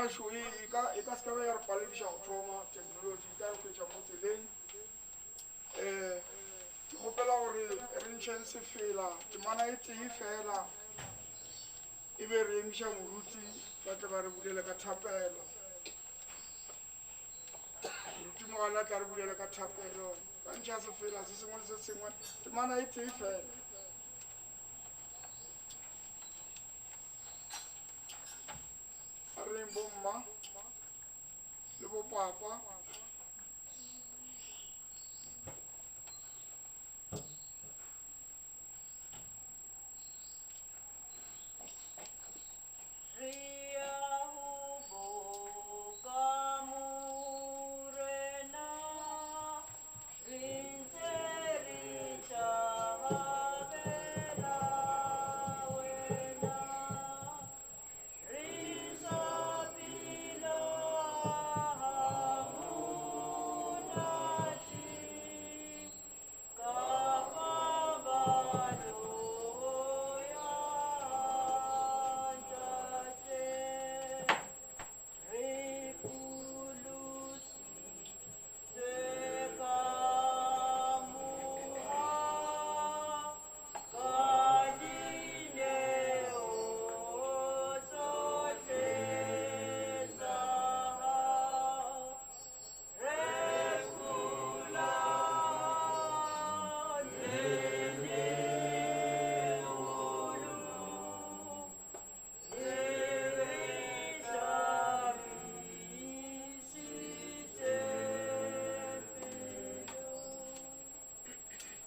Ba gešo e, e ka, e ka se ka ba ya re palediša go thoma technology, e ka re hwetša mo tseleng. Um ke kgopela gore re ntšheng sefela, temana e tee fela, e be re emiša moruti ba tle ba re bulele ka thapelo. Moruti Mogale a tla re bulele ka thapelo, ba ntšha sefela se sengwe le se sengwe, temana e tee fela. A re reng bomma le bopapa. Re ya go boka Morena, re ntse re thabela wena. Re sa phela ha monate.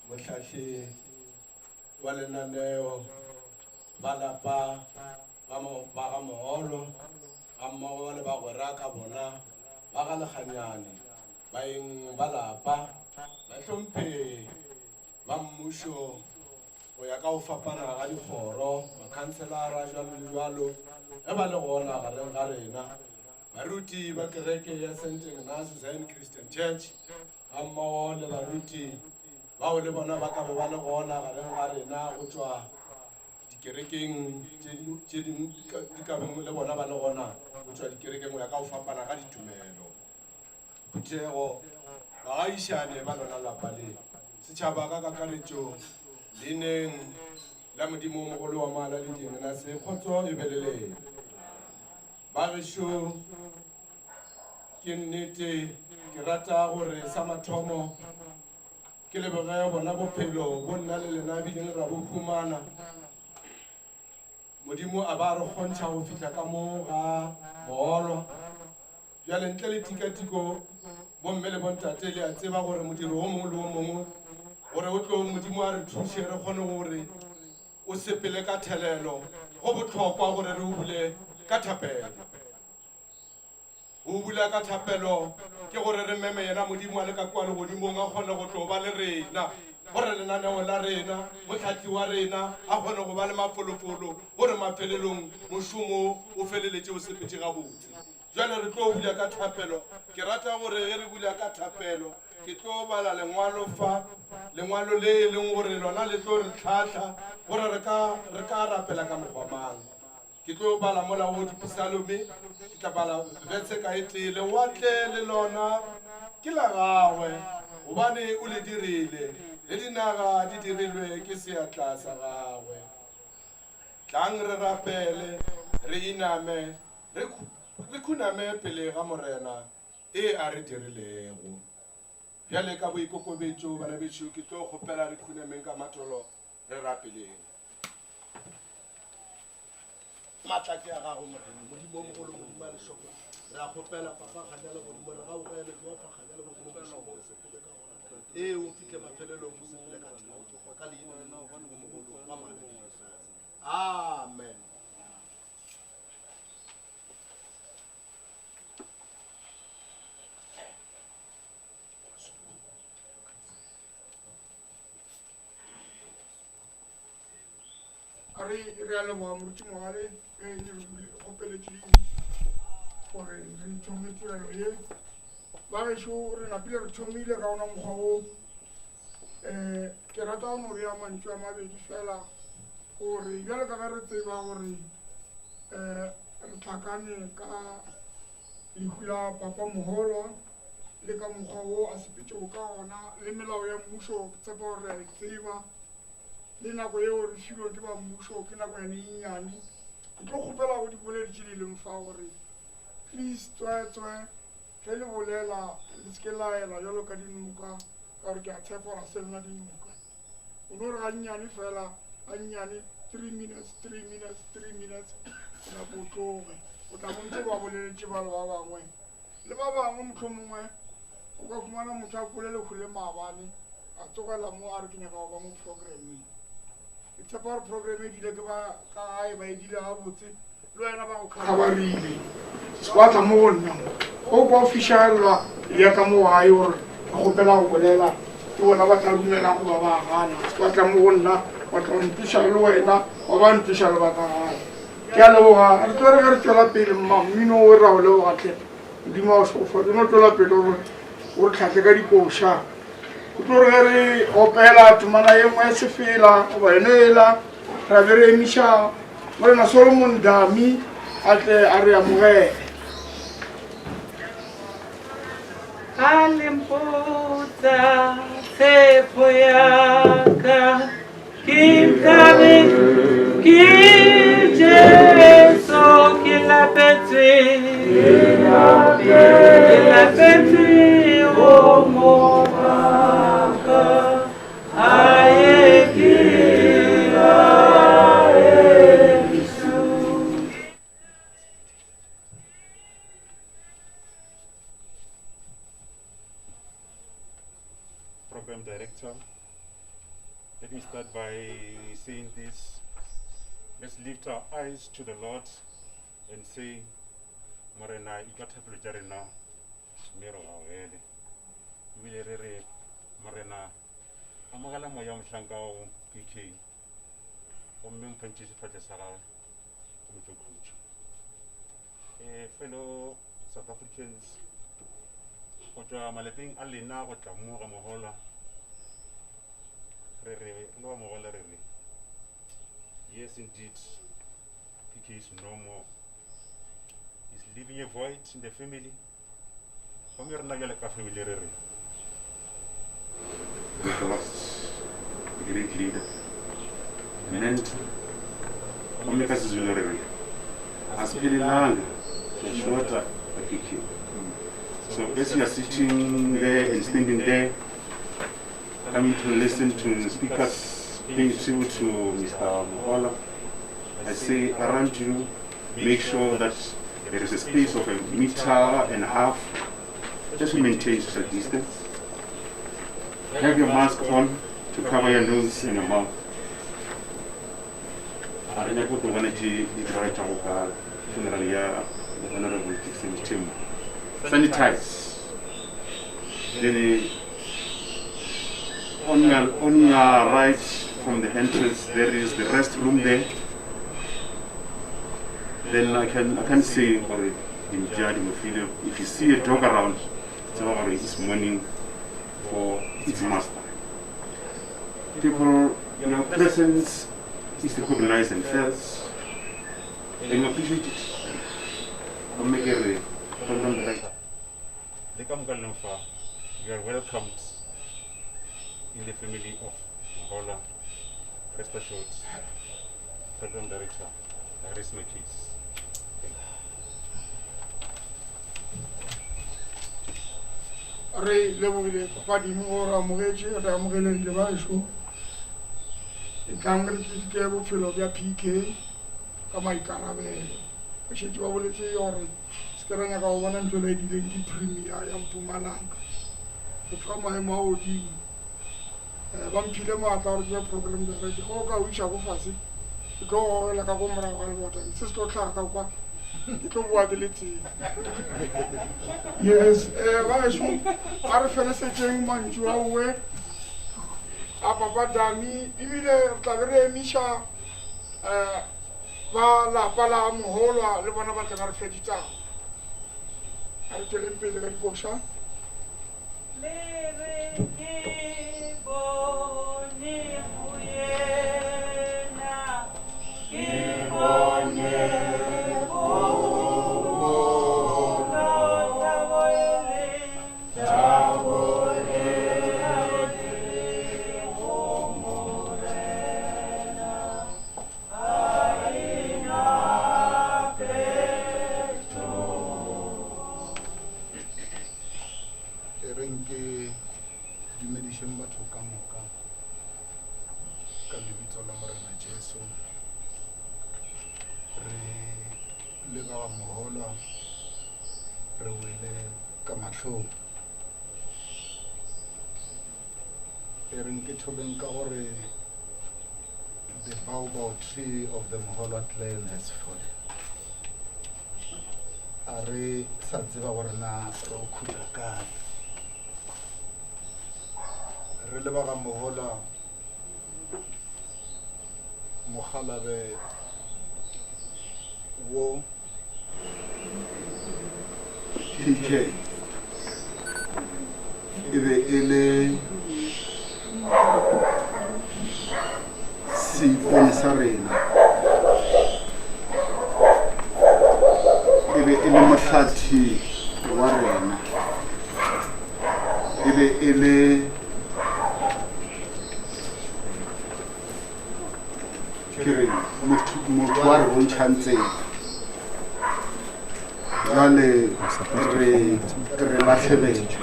Mohlahli wa lenaneo ba lapa ba ba ga Mogolo gammogo le bagwera ka bona ba ga Lekganyane, baeng ba lapa, bahlomphegi ba mmušo go ya ka go fapana ga dikgoro, makhanselara jwalo le jwalo ge ba le gona gareng ga rena, baruti ba kereke ya St. Ignatius Zion Christian Church gammogo le baruti bao le bona ba ka be ba le gona gareng ga rena go tšwa dikerekeng tše dingwe di ka beng le bona ba le gona go tšwa dikerekeng go ya ka go fapana ga ditumelo. Phuthego, baagišane ba lona lapa le, setšhaba ka kakaretšo, leineng la Modimo o mogolo wa maala le diengenase, kgotso e be le lena. Bagešo, ke nnete ke rata gore sa mathomo Ke leboge bona bophelo bo nna le lena bileng ra bo humana. Modimo a ba re kgontšha go fihla ka mo ga moolo. Bjale ntle le tikatiko, bomme le bontate le a tseba gore modiro o mongwe le o mongwe gore o tlo Modimo a re thuše re kgone gore o sepele ka thelelo, go bohlokwa gore re o bule ka thapelo. Go bula ka thapelo ke gore re meme yena Modimo a le ka kua legodimong a kgone go tlo ba le rena, gore lenaneo la rena, mohlahli wa rena a kgone go ba le mafolofolo, gore mafelelong mošomo o feleletše o sepetše gabotse. Bjale re tlo bula ka thapelo. Ke rata gore ge re bula ka thapelo, ke tlo bala lengwalo fa, lengwalo le e leng gore lona le tlo re hlahla gore re ka, re ka rapela ka mokgwa mang. Ke tlo bala mola wo Dipisalome, ke tla bala verse ka e tee. Lewatle le lona ke la gagwe, gobane o le dirile, le dinaga di dirilwe ke seatla sa gagwe. Tlang re rapele, re iname, re, re khuname pele ga Morena e a re dirilego. Bjale ka boikokobetšo, bana bešo, ke tlo kgopela re khunameng ka matolo re rapeleng. Maatla ke a gago, Morena, Modimo o mogolo, Modimo a lešoko. Re a kgopela, Papa, kganya legodimo, re gaugele, Jehofa, kganya legodimo, mošomo o sepele ka gona. Ee, o fihle mafelelong, o sepele ka thabo, ka leina la Modimo o mogolo, wa maana le lefase. Amen. A re re a leboga moruti Mogale ge le re kgopeletše gore re thome tirelo ye. Ba gešo re napile re thomile ka ona mokgwa wo. Um ke rata go no bea mantšu a mabedi fela gore bjalo ka ge re tseba gore um re hlakane ka. Lehu la Papa Moholwa le ka mokgwa wo a sepetšego ka gona le melao ya mmušo ke tshepa gore re a e tseba le nako yeo re filwe ke ba mmušo ke nako yane e nnyane. Ke tlo kgopela go diboledi tše di leng fa gore please tswetswe ge le bolela le se ke laela jalo ka dinoka ka gore ke a tshepa gore a se lena dinoka. O no re gannyane fela gannyane 3 minutes 3 minutes 3 minutes o nako o tloge o tla bontse ba boleletše balo ba bangwe le ba bangwe mohlomongwe o ka fumana motho a kwele lehu le maabane a tsogela mo a re ke nyaka go ba mo programmeng. Ke tshepa gore program e dile ke ba ka gae ba e dile gabotse le wena ba go khabarile se wa tla mo go nna mo o kwa o fišagelwa ya ka mo gae gore ba kgopela go bolela ke bona ba tla dumelang goba ba gana se wa tla mo go nna wa tla go ntloša le wena wa ba ntloša le ba ka gae. Ke a leboga re tlo re ge re tswela pele mma mmino o ra o leboga tle modimo wa o šofa ke no tswela pele gore o re tlhatle ka dikoša. O tlo re ge re opela temana ye nngwe ya sefela goba yone ela ra be re emiša Morena Solomon Dami a tle a re amogele. A le mpotsa tshepo ya ka ke nkabe ke Jesu ke lapetse ke lapetse o mo baka ae ke baeso. Program Director, let me start by saying this. Let's lift our eyes to the Lord and say, Morena, utlwa thapelo tša rena mme re gogele. Ebile re re, Morena, amogela moya wa mohlanka wa gago PK, gomme mpontšhe sefahlego sa gagwe, o mo fe khutšo. Fellow South Africans, go tšwa malapeng a lena go tla mo ga Mohola, re re le wa Mohola re re, yes indeed, PK is no more. He's leaving a void in the family. Gomme rena bjale ka family re re, we lost a great leader, a mentor. Gomme ka Sezulu re re, a se phelelanga, re shota ka PK. So as you are sitting there and standing there, coming to listen to the speakers paying tribute to Mr. Mohola, I say around you, make sure that there is a space of 1.5 meters, just to maintain social distance. Have your mask on to cover your nose and your mouth. A re nyake go tlo bona tše di diragetšago ka funeral ya the Honorable Jackson Mthembu. Sanitize. Then on your right from the entrance there is the restroom there. Then I can say gore dimpša di mo file. If you see a dog around, tseba gore it's mourning for its master. People, your presence is recognized and felt, and we appreciate it. Gomme ke re, program director, le ka moka leng fa, you are welcomed in the family of Mohola. Rest assured, program director, I rest my case. Re lebogile Badimo gore amogetše re amogelegile baešo. E tlang re keteke bophelo bja PK ka maikarabelo. Re šetše ba boletše gore se ke ra nyaka go bona ntho e la e dileng ke premier ya Mpumalanga. Go tšwa maemo a godimo. Ba mphile maatla gore ke be program director. Ge o ka o iša ko fase, ke tlo gogela ka ko morago ga lebota. Se se tlo hlaga ka kwa, ke tlo boa ke le tee. Yes, baešo, a re felesetšeng mantšu a owe a Papa Dami, ebile re tla be re emiša ba lapa la Moholwa le bona ba tle ba re fe ditaba. A re tšweleng pele ka dikoša. Le re ke bone go yena, ke bone go bona. Morena Jesu. Re le ba ga Moholwa re wele ka mahlong. E reng ke thomeng ka gore the baobab tree of the Moholwa clan has fallen. A re sa tseba gore na re o khutla kae. Re le ba ga Moholwa mokgalabe wo PK e be e le seipone sa rena e be e le mohlathi wa rena e be e le ke re motho wa re bontšhang tsela jale re re latlhegetšwe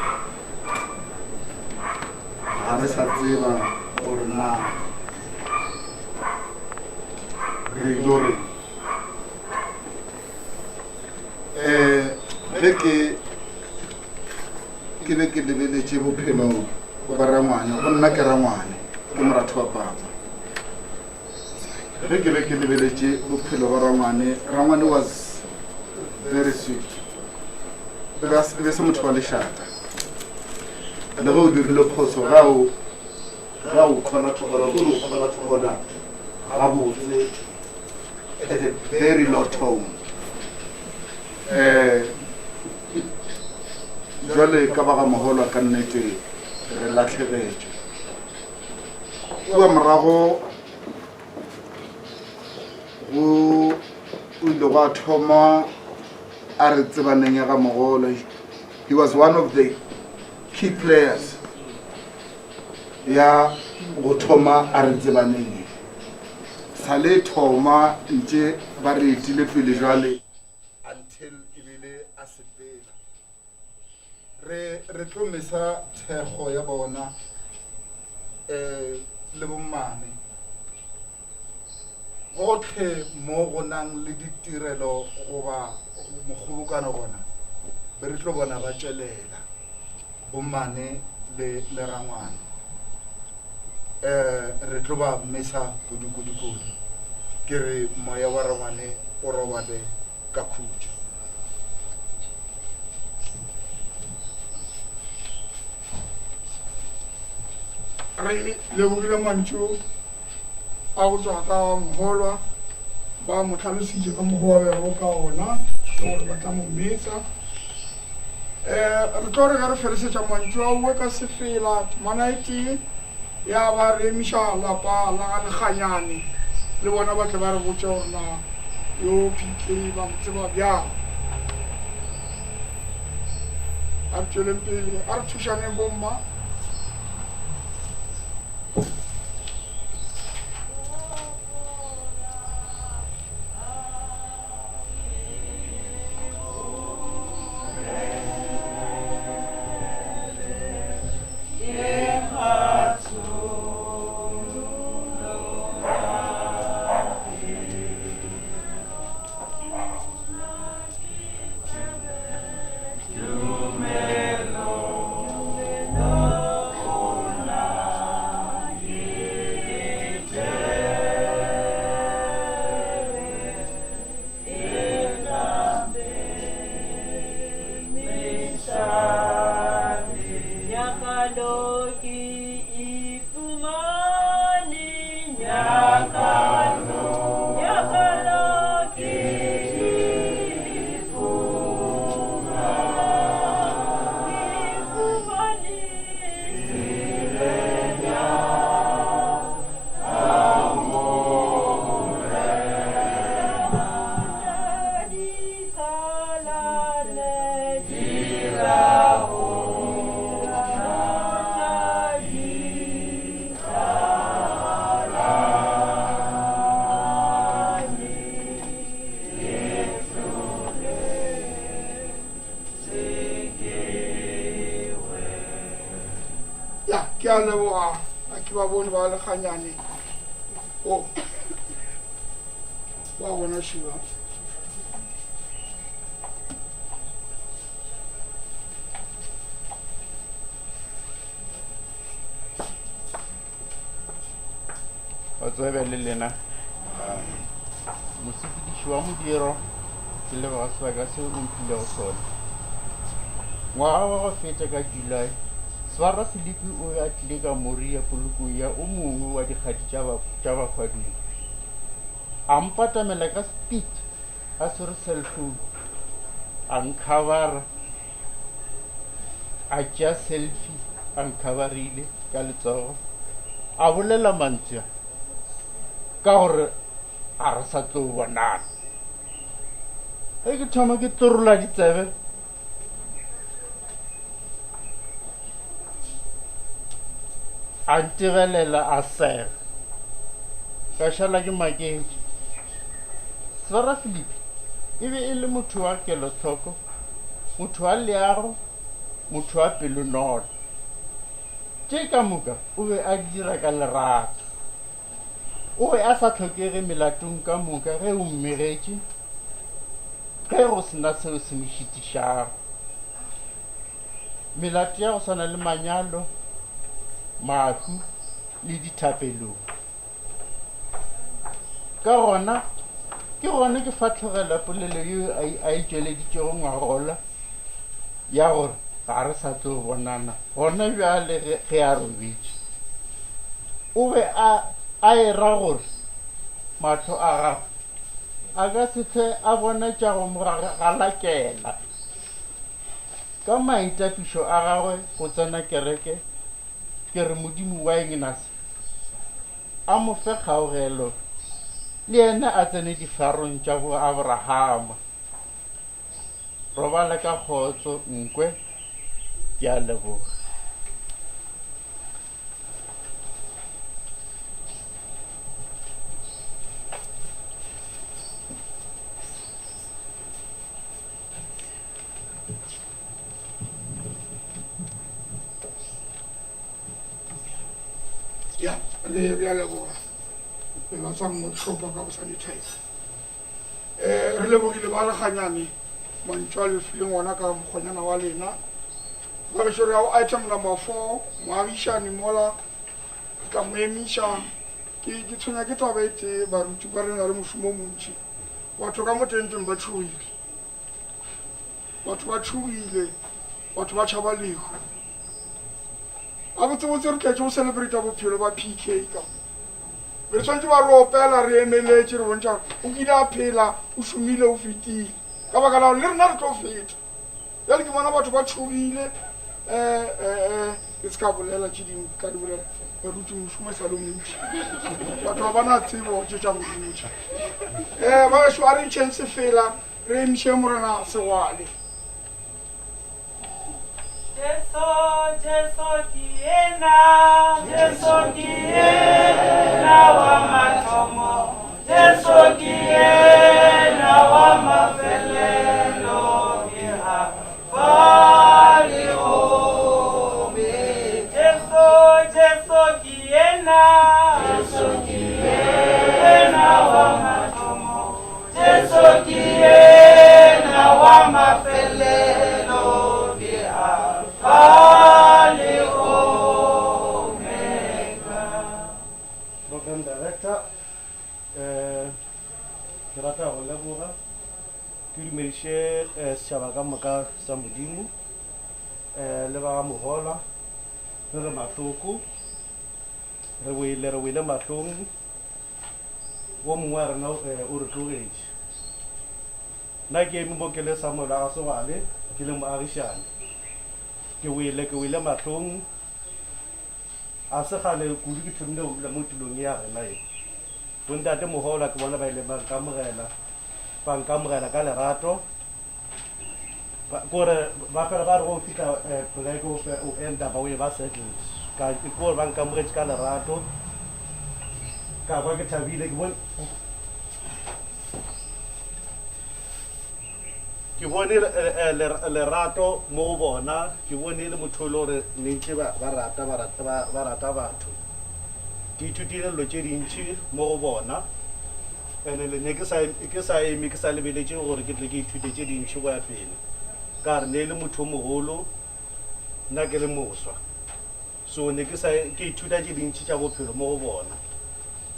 ga re sa tseba gore na re ilo re um ge ke ke be ke lebeletše bophelo ba rangwane go nna ke rangwane ke moratho wa papa ge ke be ke lebeletše bophelo ba rangwane rangwane was very sweet e be se motho wa lešata le ge o dirile phoso ga o ga o kgona tlogela ko o kgona tlogela gabotse at a very low tone um jwale ka ba ga mogolo ka nnete re latlhegetšwe kua morago go o ile gwa thoma a re tsebaneng ya ga mogolo he was one of the key players ya go thoma a re tsebaneng sa le thoma ntše ba re etile pele jwale until ebile a sepela re re tlo mesa thekgo ya bona um le bommane gotlhe mo go nang le ditirelo goba mokgobokano gona be re tlo bona ba tšwelela bommane le le rangwane um re tlo ba mesa kudu kudu kudu ke re moya wa rangwane o robale ka khutšo Re lebogile mantšu a go tswa ka Moholwa, ba mo tlhalositše ka mokgwa wa bego ka ona le gore ba tla mo metsa. Um re tlo re ge re felesetša mantšu aowe ka sefela temana e tee ya ba re emiša lapa la ga Lekganyane le bona ba tle ba re botše gore na yo PK ba mo tseba bjang. A re tšweleng pele, a re thušaneng bomma. Ya, ke a leboga, a ke ba bone ba lekganyane. O ba gona šiba. O tsebe le lena mosepediši wa modiro ke leboga sebaka seo o mphilego sona. Ngwaga wa go feta ka July, Swara Filipi o be a tlile ka Moria polokong ya o mongwe wa dikgadi tša bafadudi. A mpatamela ka speed a swere cellphone, a nkhabara, a tšea selfie a nkhabarile ka letsogo, a bolela mantswe a ka gore a re sa tlo bonana. Ge ke thoma ke torola ditsebe, a ntebelela a sega ka šala ke maketše Swara Philip e be e le motho wa kelohloko motho wa leago motho wa pelonolo tše ka moka o be a di dira ka lerato O be a sa hlokege melatong ka moka ge o mmegetše, ge go se na seo se mo šitišago. Melato ya go swana le manyalo, mahu le dithapelong. Ka gona, ke gona ke fahlogela polelo yeo a e tšweleditšego ngwagola ya gore ga re sa tlo bonana gona bjale ge a robetše. O be a a e ra gore mahlo a gagwe a ka se hlwe a bona tša go mo galakela. Ka maitapišo a gagwe go tsena kereke, ke re Modimo wa Ignas a mo fe kgaogelo le yena a tsene difarong tša bo Abrahama. Robala ka kgotso Nkwe, ke a leboga. Ya, re re a leboga. Re ba tswang workshop ka go sanitize. Eh, re lebogile ba leganyane mantšu a le fileng ona ka mokgonyana wa lena. Ba gešo re ya go item number 4, moagišani mola re tla mo emiša. Ke ke tshwenya ke taba e tee baruti ba re na le mošomo o montši. Batho ka mo tenteng ba tšhogile. Batho ba tšhogile, batho ba tšhaba lehu. Gabotsebotse re tletše go celebrata bophelo ba PK ka mo. Be re swanetše ba re opela re emeletše re bontšha gore o kile a phela, o šomile, o fetile. Ka baka la gore le rena re tlo feta. Bjale ke bona batho ba tšhogile um ke se ka bolela tše dingwe ke tla di bolela baruti mošomo e sa le montši. Batho ga ba na tsebo tše tša Modimo tše. Um ba gešo a re ntšheng sefela re emišeng Morena Segwale. Jesu, Jesu ke yena, Jesu ke yena wa mathomo, Jesu ke yena wa mafelelo, ke Alfa le Omega. Jesu, Jesu ke yena, Jesu ke yena wa mathomo, Jesu ke yena wa mafelelo, ke Alfa le Omega. Program Director, eh, ke rata go leboga ke dumediše eh, setšhaba ka moka sa Modimo eh, le ba ga Mohola re re mahloko re wele re wele mahlong Wo mongwe wa rena o re tlogetše. Nna ke eme mo ke le Samuel wa ga Segwale, ke le moagišani. Ke wele, ke wele mahlong. A se kgale kudu ke thomile go dula mo tulong ye ya rena ye. Bontate Mohola ke bona ba ileng ba nkamogela, ba nkamogela ka lerato. Ba, kore ba fela ba re go fihla eh, poleke o fe o enda ba o e ba settled. Ka ke kore ba nkamogetše ka lerato. Ka kwa ke thabile ke bone ke bone eh, eh, lerato mo go bona, ke bone e le motho e le gore ne ntše ba ba rata ba rata ba ba rata batho. Ke ithutile dilo tše dintši mo go bona and-e le ne ke sa ke sa eme ke sa lebeletše gore ke tle ke ithute tše dintši go ya pele ka re ne e le motho o mogolo nna ke le moswa. So ne ke sa ke ithuta tše dintši tša bophelo mo go bona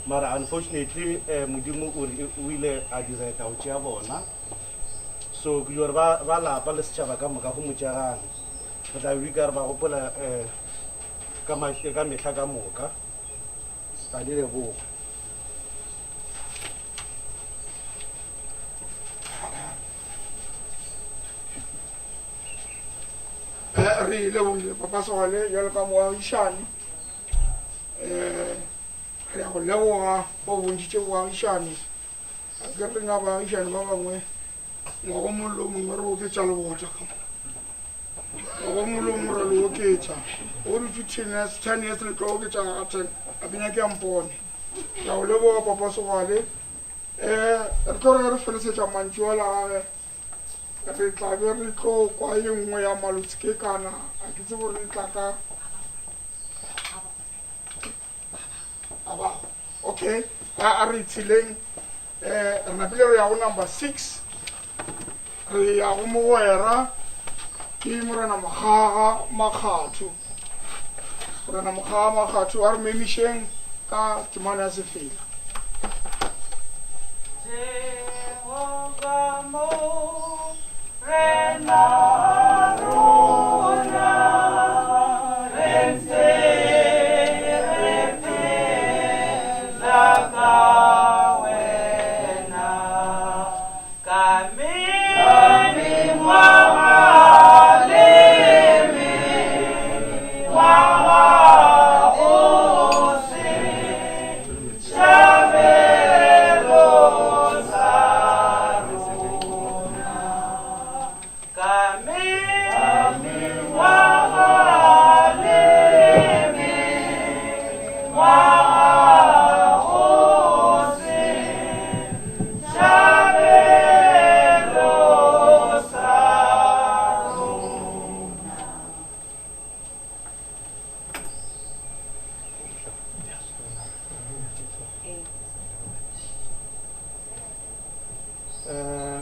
mara unfortunately eh, Modimo o re o ile a decide go tšea bona. So ke gore ba ba lapa le setšhaba ka moka go motšegane re tla be ka re ba gopola eh, ka ka mehla ka moka. Ga di leboga. Eh, re lebogile papa Segole jalo ka moagišane um re ya go leboga o bontšhitše boagišane a ke rena baagišane ba bangwe ngwago mongwe le o mongwe re oketša lebota ka mo ngwago mongwe le o mongwe re le oketša o dutse ten years ten years le tlo oketša ga ten a ke nyake ya mpone ke a go leboga papa Segwale um re tlo re re felesetša mantšu a la gage re tla be re tlo kwa ye nngwe ya malotsekekana a ke tsebo re tla ka abago okay a re tsheleng um re napile re ya go number 6 re ya go mogwera ke morena Mokgaga Makgatho morena Mokgaga Makgatho a re memišeng ka temana ya sefela. Jehovah Morena rona re ntse re phela ka wena ka mengwaga le mengwaga o se tšhabelo sa rona ka mengwaga le mengwaga o se tšhabelo sa rona. Eh,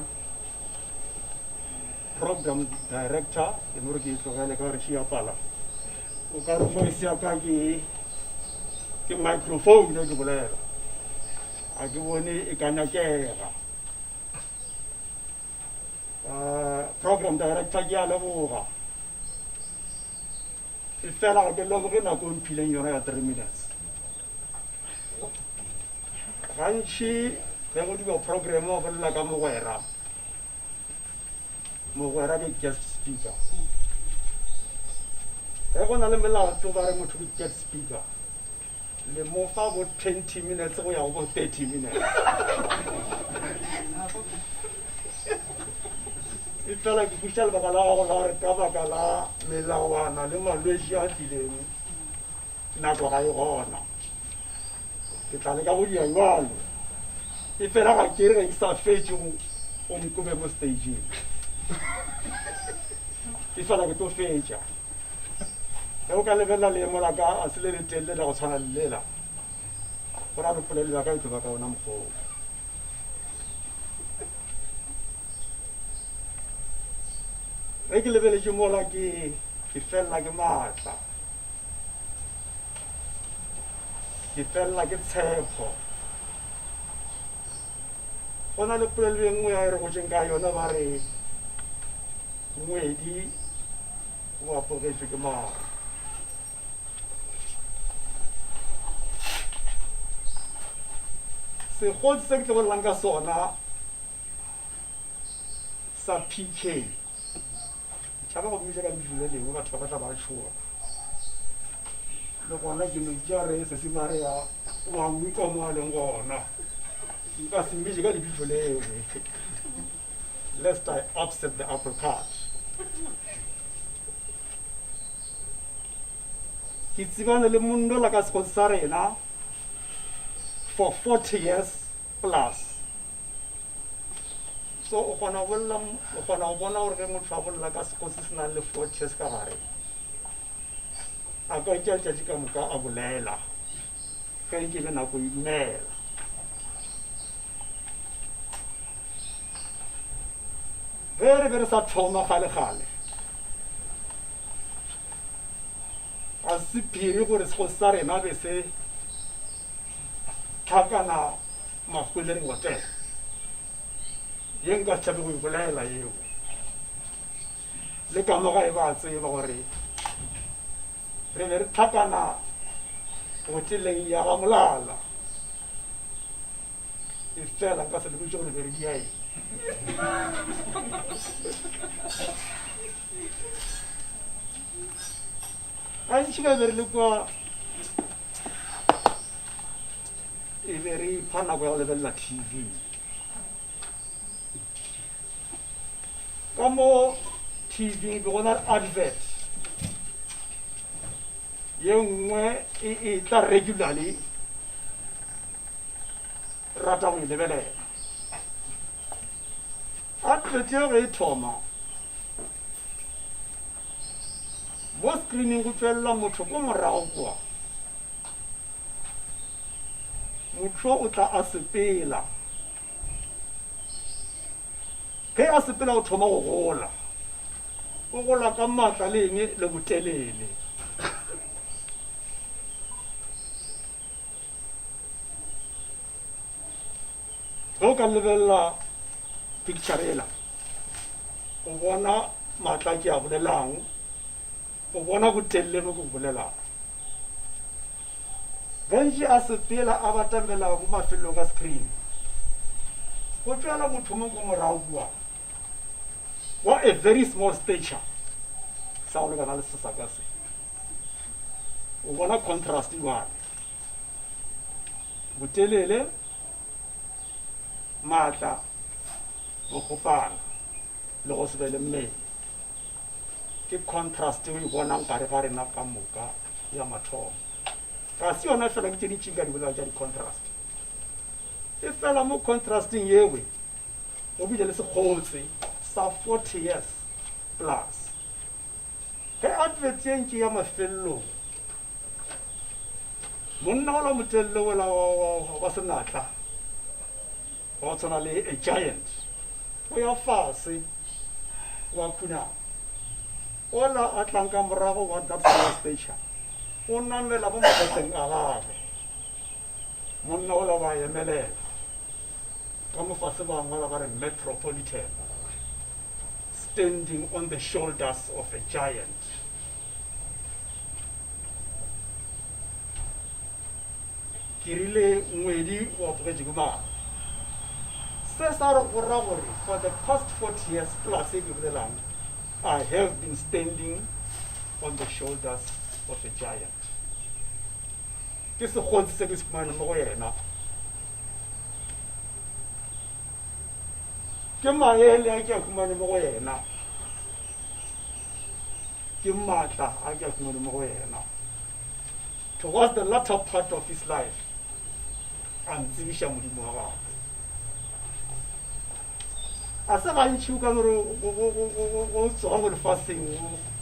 program director ke no re ke e tlogele ka gore še ya pala o ka re voice ya ka ke ke microphone e ke bolela a ke bone e ka nyakega. Eh, program director ke a leboga e fela ga ke leboge nako e mphileng yona ya 3 minutes. Gantši ge go dirwa program wa bolela ka mogwera, mogwera ke guest speaker. Ge go na le melato ba re motho ke guest speaker, le mo fa bo 20 minutes go ya go bo 30 minutes. E fela ke kwešiša lebaka la gago la gore ka baka la melawana le malwetši a tlileng nako ga e gona. Ke tla leka go dira bjalo. E fela ga ke re ge ke sa fetše o nkobe mo stageng. E fela ke tlo fetša. Ge o ka lebelela leemo la ka a se le le telele la go tshwana le lela. Go ra re polelo ya ka e tlo ba ka ona mokgwa oo. Ge ke lebeletše mola ke ke felela ke maatla. Ke felela ke tshepo. Go na le polelo e nngwe ya e re gotšeng ka yona ba re ngwedi o apogetšwe ke maru. Sekgotsi se ke tlo bolelang ka sona sa PK tšhaba go mmitša ka lebitso le lengwe batho ba batla ba tšhoga le gona ke no tša re sesimare ya wa nkwa mo a leng gona nka se mmitše ka lebitso lewe lest I upset the apple cart. Ke tsebane le monnola ka sekgotsi sa rena for 40 years plus. So o kgona go bolela o kgona go bona gore ge motho a bolela ka sekgotsi se nang le 40 years ka gare a ka tšea letšatši ka moka a bolela. Ge nke be nako e dumela. Ge re be re sa thoma kgale-kgale, ga se sephiri gore sekgosi sa rena be se tlhakana Mahwelereng Hotel. Ye nka se tšhabe go e bolela yeo. Le ka mo gae ba tseba gore re be re tlhakana hoteleng ya ga Molala. E fela nka se le botše gore be re dia eng. Gantši ka be re le kwa e be re ipha nako ya go lebelela TV. Ka mo TV be go na le advert ye nngwe e e tla regularly rata go e lebelela. Advert yeo ge e thoma mo screening go tšwelela motho ko morago kwa. Motho o tla a sepela. Ge a sepela o thoma go gola. O gola ka maatla le eng le botelele. Ge o ka lebelela picture ela, o bona maatla ke a bolelang, o bona botelele bo ke bo bolelang. Gantši a sepela a batamela mo mafelelong a screen, go tšwela motho mongwe ko morago kua wa a very small stature sa go lekana le se sa ka se. O bona contrast jwale, botelele, maatla, bokgopana le go se be le mmele. Ke contrast o e bonang gare ga rena ka moka ya mathomo. Ga se yona fela, ke tše dintši nka di bolelang tša di-contrast. E fela mo contrasting yewe go bile le sekgotse sa 40 years plus. Ge advert ye ntše ya mafelelong, monna ola motelele ola wa senatla wa go tshwana le a giant o ya fase wa khunama. Ola a tlang ka morago wa that small stature o namela mo magetleng a gagwe. Monna ola wa emelela. Ka mo fase ba ngwala ba re Metropolitan standing on the shoulders of a giant. Ke rile ngwedi o apogetše ke mang? Se sa re go ra gore for the past 40 years plus e ke bolelang, I have been standing on the shoulders of a giant. Ke sekgotsi se ke se fumane mo go yena. Ke maele a ke a humane mo go yena. Ke maatla a ke a humane mo go yena. Towards the latter part of his life, a ntsebiša Modimo wa gagwe. A se gantši o ka no re o tsoga mo lefaseng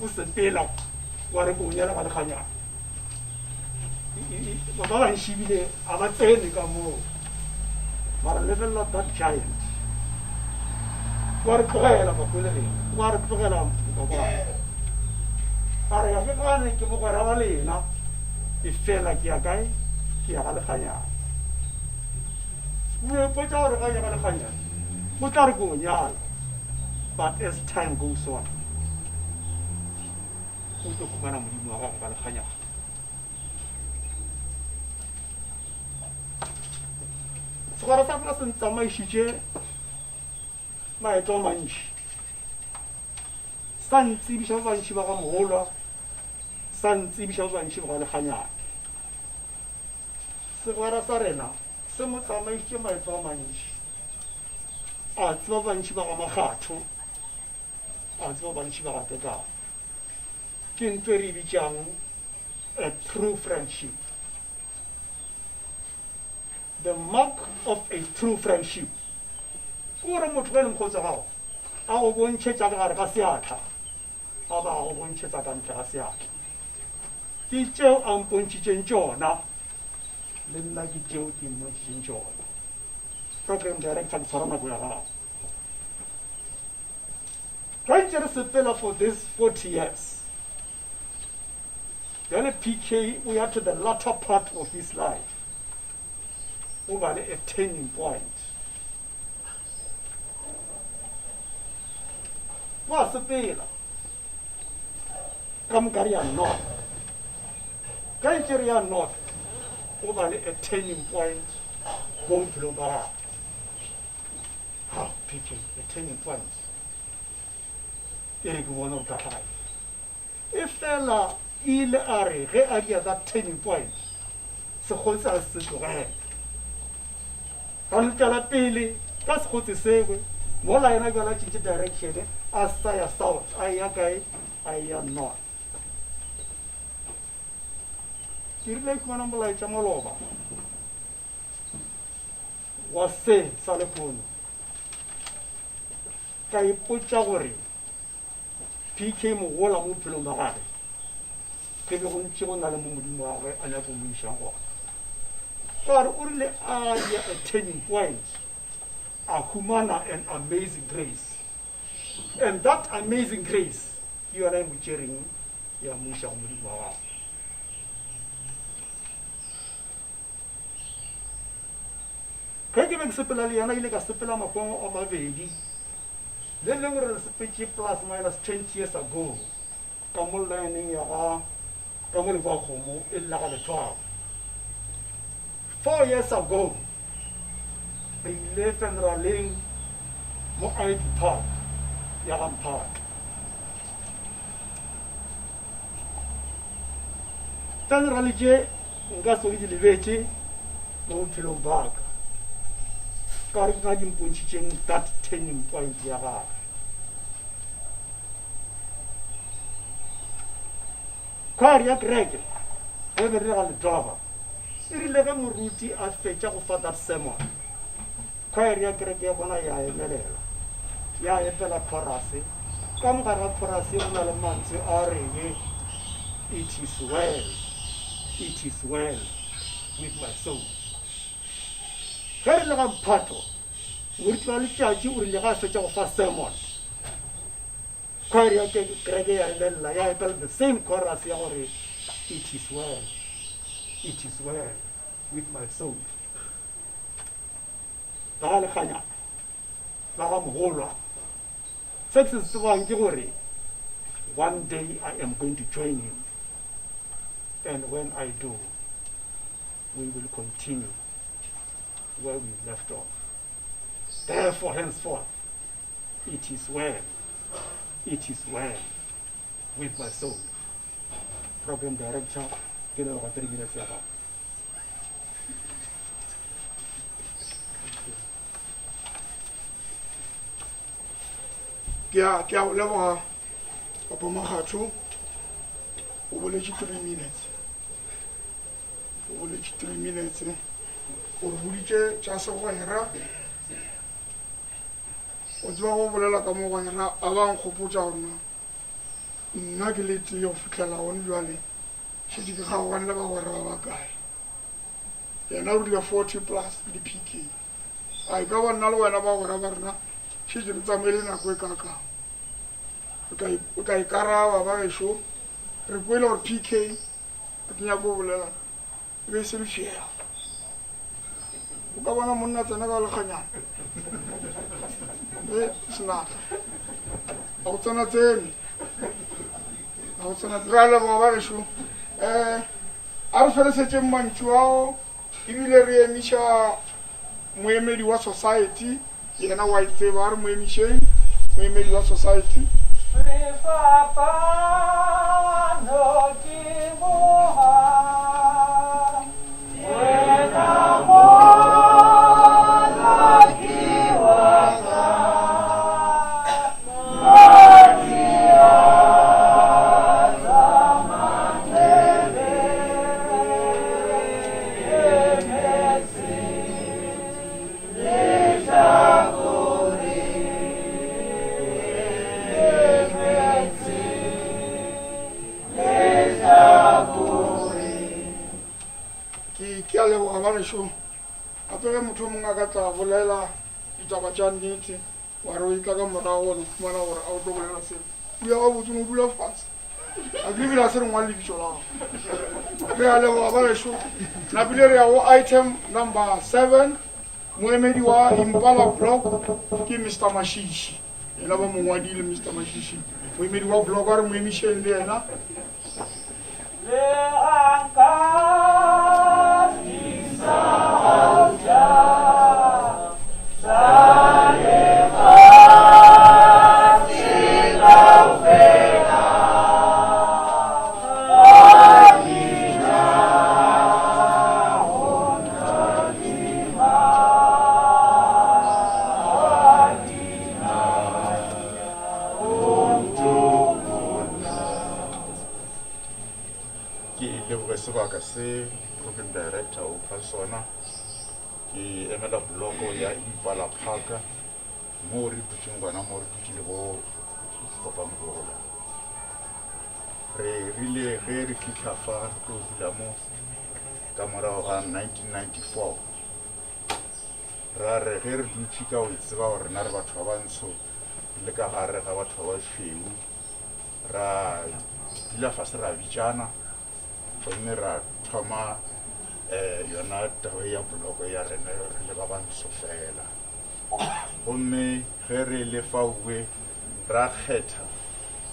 o sepela wa re ko o nyala ga lekganyana. Ba bantši ebile a ba tsene ka moo. Mara lebelela that giant. Wa re tlogela Makweleleng, wa re tlogela Mokakwane. A re ga ke gane ke mogwera wa lena, e fela ke ya kae? Ke ya ga lekganyana. O ipotša gore ga ya ga lekganyana o tla re ke o nyala, but as time goes on o tlo khumana Modimo wa gago ga lekganyana. Segwera sa rena se ntsamaišitše maeto a mantši, sa ntsebiša ba bantši ba ga Mogolwa, sa ntsebiša ba bantši ba ga Lekganyane. Segwera sa rena se mo tsamaišitše maeto a mantši, a tseba ba bantši ba ga Makgatho, a tseba ba bantši ba ga Tekano. Ke ntho e re e bitšang a true friendship. The mark of a true friendship ke gore motho ge e le mokgotsi wa gago a go bontšhetša ka gare ga seatla a ba a go bontšhetša ka ntle ga seatla. Ke tšeo a mpontšhitšeng tšona. Le nna ke tšeo ke mmontšhitšeng tšona. Program director, ke tshwara nako ya gago. Ge ntše re sepela for this 40 years, bjale PK o ya to the latter part of his life. O ba le a turning point. Wa sepela. Ka moka re ya north. Ge ntše re ya north, o ba le a turning point mo bophelong ba gagwe. Ha, PK, a turning point. E re ke bone gore ka tlhaga eng. E fela ile a re ge a dia that turning point, sekgotsi a se tlogela. Ra no tšwela pele ka sekgotsi sengwe, mola yena bjale a tšentše direction, a sa ya south, a eya kae? A eya north. Ke rile ke bona molaetša maloba wa se sa lehono, ka ipotša gore PK Mogola mo bophelong ba gage ke be go ntše go na le mo Modimo wa gagwe a nyako mo išang gona. Ka gore o rile a ya a turning point, a humana an amazing grace. And that amazing grace ke yona e mo tšereng ya mo iša go Modimo wa gagwe. Ge ke be ke sepela le yena, ile ka sepela makongo a mabedi. Le lengwe re le sepetše plus minus 20 years ago ka mo lineng ya ga ka mo lekwa kgomo e lla ga lethwabo. 4 years ago re ile funeraleng mo Ivy Park ya ga Mphato. Funeral tše nka se ke di lebetše mo bophelong ba ka, ka gore ke tsona di mpontšhitšeng that turning point ya gagwe. Choir ya kereke ge be re le ga Letwaba, e rile ge moruti a fetša go fa that sermon, choir ya kereke ya bona ya emelela ya epela chorus. Ka mogare ga chorus go na le mantswe a reng, it is well, it is well with my soul. Ge re le ga mphato, moruti wa letšatši o rile ga a fetša go fa sermon, choir ya kereke ya emelela ya epela the same chorus ya gore it is well, it is well with my soul. Ba ga Lekganyana, ba ga Mogolwa, se ke se tsebang ke gore one day I am going to join him, and when I do, we will continue where we left off. Therefore, henceforth, it is well, it is well with my soul. Program director, ke leboga 3 minutes ya gago. Ke a ke a go leboga papa Makgatho, o boletše 3 minutes, o boletše 3 minutes, o re boditše tša segwera. O tseba go bolela ka mogwera a ba nkgopotša gorena nna ke le tee go fihlela gone bjale šetše ke kgaogane le bagwera ba bakae. Yena o rile 40 plus le PK. A e ka ba nna le wena bagwera ba rena šetše re tsamaile nako e kakang? O tla ikaraba ba gešo. Re kwele gore PK, a ke nyako go bolela, e be e se lefšega. O ka bona monna tsena ka lekganyana e senatla a go tsena tsene a go tsena. Re a leboga ba gešo. Um a re felesetšeng mantšu ao, ebile re emiša moemedi wa society, yena wa e tseba. A re mo emišeng, moemedi wa society. Re fapano ke boha, wena mola ke wa ka, madi a tsamantele emetse. Ra bolela ditaba tša nnete, wa re o etla ka morago wa no fumana gore a o tlo bolela selo. O ya gabotse no dula fase. A ke ebile a se re ngwale lebitso la gago. Re a leboga ba gešo. Napile re ya go item number 7. Moemedi wa Impala Block ke Mr Mashishi. Yena ba mo ngwadile Mr Mashishi. Moemedi wa block a re mo emišeng le yena. Le anka Ke leboge sebaka se program director o fa sona. Ke emela bloko ya Impala Park mo re dutšeng gona mo re dutše le bo Papa Mogola. Re rile ge re fihla fa re tlo dula mo ka morago ga 1994 ra re ge re dutše ka go itseba gore rena re batho ba bantsho le ka gare ga batho ba bašweu ra dula fase ra bitšana gomme ra thoma um yona taba ya boloko ya rena re le ba bantsho fela. Gomme ge re le faue ra kgetha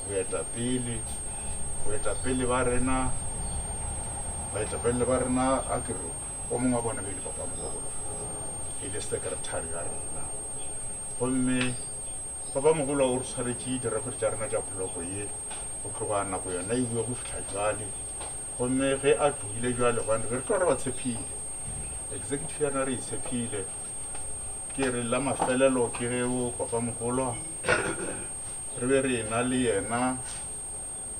boetapele, boetapele ba rena, baetapele ba rena a ke re o mongwe wa bona be le papa mogolo e le secretary ya rena. Gomme Papa mogolo o re swaretše direkoto tša rena tša poloko ye go tloga nako yona ewe go fihla jwale. Gomme ge a tlogile jwale, gobane be re tloga re ba tshephile, executive ya rena re e tshephile. Ke re la mafelelo ke ge o papa mogolo re be re ena le yena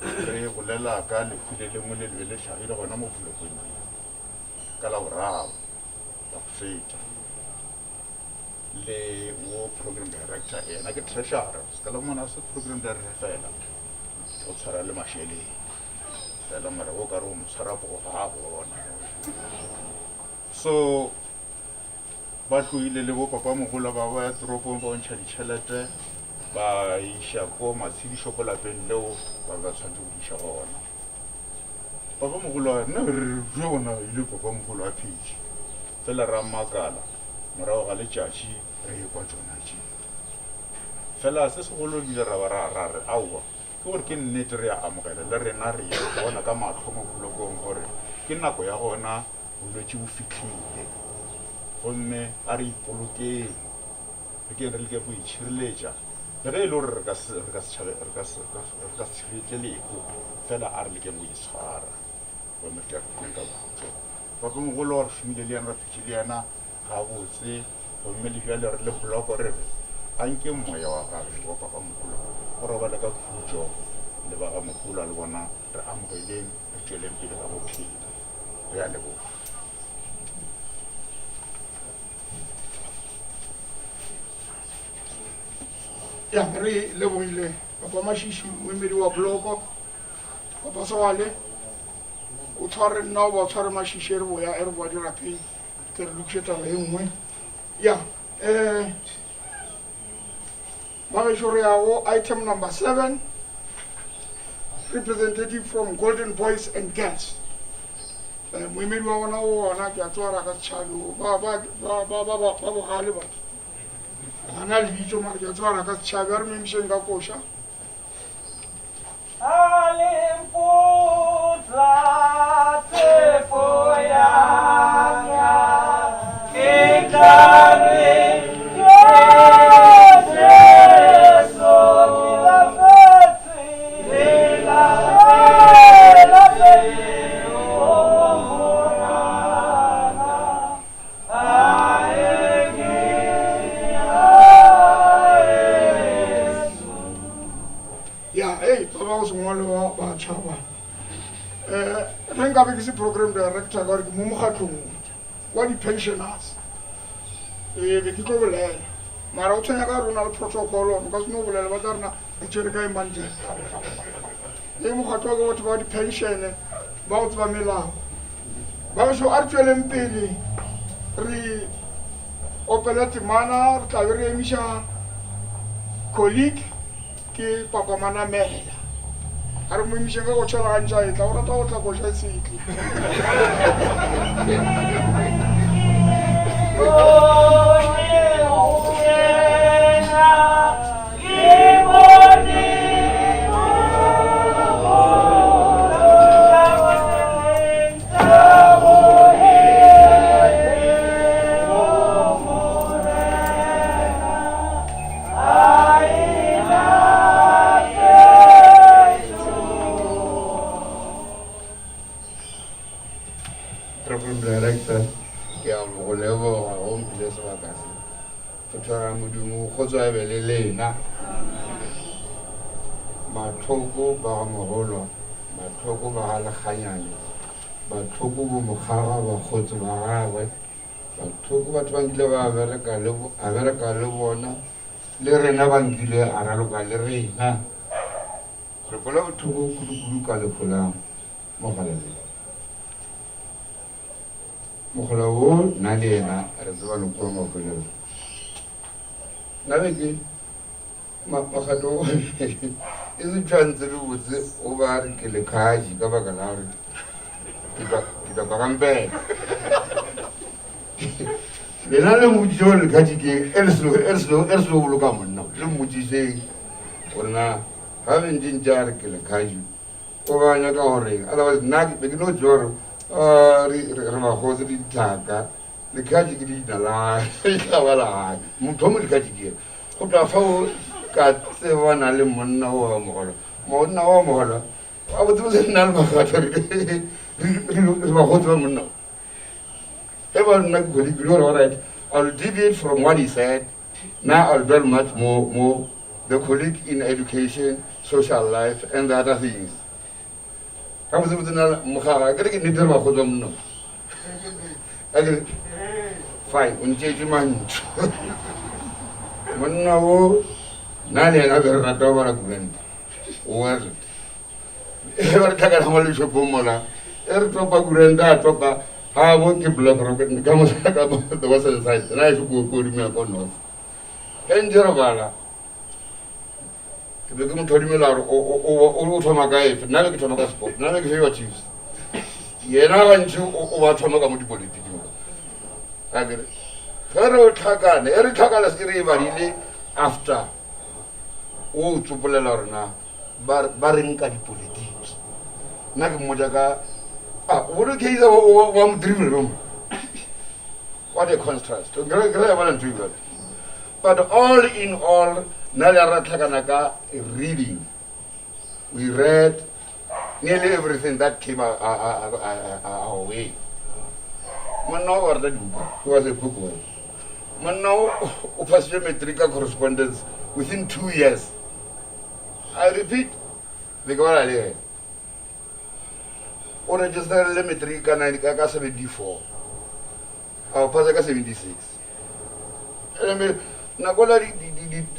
re bolela ka lehu le lengwe le le be le hlagile gona mo polokong ye ka Laboraro la go feta. Le wo program director yena ke treasurer, se ka la mona se program director fela o tshwara le mašeleng fela, mara o ka re o mo tshwara poo ga a bona. So ba tloile le bo papa mogolo ba ba ya toropong ba ntšha ditšhelete ba iša ko matshedišo ko lapeng leo ba ba tshwanetse go iša gona. Papa mogolo a nna re re gona ile papa mogolo a phetše fela ra makala morago ga letšatši re ekwa tšona tše. Fela se segolo ebile ra ba ra ra re aowa ke gore ke nnete re a amogela le rena re e bona ka mahlo mo bolokong gore ke nako ya gona bolwetši bo fihlile gomme a re ipolokeng re keng re leke go itšhireletša le ge e le gore re ka se re ka se tšhabe re ka se re ka se tšhireletše lehu fela a re lekeng go itshwara gomme re tle re pheleng ka khutšo. Papamogolo re šomile le yena re phetše le yena gabotse gomme le bjale re le bloko re re anke moya wa gagwe wa papamogolo o robale ka khutšo le ba ga mogolo le bona re amogeleng re tšweleng pele ka bophelo. Re a leboga. Ya re lebogile papa Mashishi moemedi wa bloko papa Sewale o tshware nna o ba o tshware Mashishi e re boya e re boa dirapeng tle re lokiše taba e nngwe ya um bagešo re ya go item number 7 representative from Golden Boys and Girls um moemedi wa bona o gona ke a tswara ka setšhabe ba ba ba ba ba ba bogale ba ga na lebitso mare ke a tswara ka setšhabe a re mo emišeng ka koša. A lempotla tshepo ya ka, ke tla re ke Jesu, ke lapetse, ke lapetse, o Morena, a e ke a Ya, ei, ba ba go se ngwale ba ba tšhaba. Eh, ge nkabe ke se program director ka gore ke mo mokgatlong wa di-pensioners, ee, be ke tlo bolela. Mara o tshwenya ka gore o na le protocol, o ka se no bolela, ba tla rena re tšere kae mandela. Ee, mokgatlo wa ke batho ba di-pension ba go tseba melao. Ba gešo a re tšweleng pele re. Opele temana, re tla be re emiša colleague ke Papa Manamela. A re mo emišeng ka go tšhelagantša etla, o rata go tla koša setle. Program Director, ke a go leboga go mphile sebaka se. Go tshwara Modimo go tswa be le lena. Mathoko ba ga Mogolwa, Mathoko ba ga Lekganyane, Bathoko bo Mokgaga bakgotsi ba gagwe, Bathoko batho ba nkile ba bereka le a bereka le bona, le rena ba nkile a raloka le rena. Re kwela bothoko kudu-kudu ka lehu la Mogala le. Mogala wo nna le yena re tsebane kua mafelelo. Nna be ke Makgato e se tshwantse le botse o ba re ke lekhaji ka baka la gore ke tla kwa kampela. Lena le mmotšiše gore lekhaji ke e le selo boloka monna le mmotšišeng gore na ga be ntse ntse a re ke lekhaji o ba nyaka goreng otherwise nna be ke no tsewa gore re bagotse le dithaka lekhaji ke leina la ba la gae motho mo lekhaji ke ena Go tloga fao ka tsebana le monna wa mogolo. Monna wa mogolo a botse botse nna le Makgatho re bagotsi ba monna. Ge ba nna ke colleague le gore alright, I'll deviate from what he said. Now I'll dwell much more the colleague in education, social life and the other things. Ga botse botse nna mogaga ke re ke nnete re bagotsi ba monna. Akere fine o ntšeetše mantšu monna wo nna le yena be re rata go bala kuranta world e ba re tlhakana mo lešopong mola e re topa kuranta a topa ga bo ke black rock ka mo ka mo the western side nna e se ko ko dumela ko north e ntse re bala ke be ke mo thodimela gore o thoma ka efe nna be ke thoma ka sport nna be ke favor Chiefs yena gantši o ba thoma ka mo dipolitiking a kere ge re tlhakane e re tlhakana se ke re e badile after o tsopolela gore na ba reng ka dipolitiki nna ke mmotsa ka a o keiza wa modrimele mo what a contrast ke re ya bona ntho e jalo But all in all, nna le ra tlhakana ka reading. We read nearly everything that came our way. Monna o rata dibuka. He was a bookworm. Monna o passile matric ka correspondence within 2 years. I repeat, be ke bala le yena. O registerile matric ka 74. A o phasa ka 76. Ene nako la le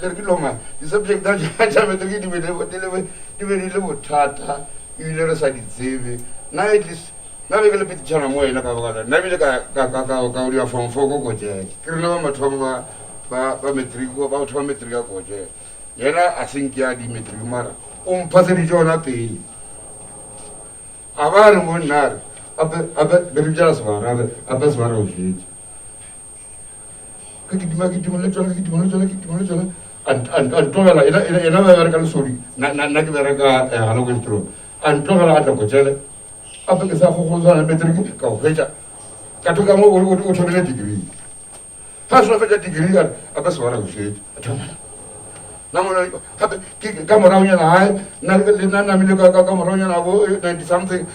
re ke loma di-subject tsa matric di be di le bothata ebile re sa di tsebe. Nna at least nna be ke le petitšhana mo wena ka baka nna ebile ka dira form four ko Kojele. Ke rena ba mathomo ba matric ba go thoma matric ka Kojele. Yena a se nke a di matric mara o mphaseditše ona pele. A ba re mo nna a re ape be re bjala sebara a re ape sebara o šetše. Ka kitima kitima le tšona kitima le tšona kitima le tšona a ntlogela ena ba bereka lesodi nna ke bereka eh, gana ko setorong a ntlogela a tla kotšele ape ke sa gogolosana matric ka go fetša ka thoka mo o thomile degree ga se fetša degree ka ape sebara o šetše a thoma nna mona gape ka moragonyana gae nna le nna namile ka moragonyana bo 90 something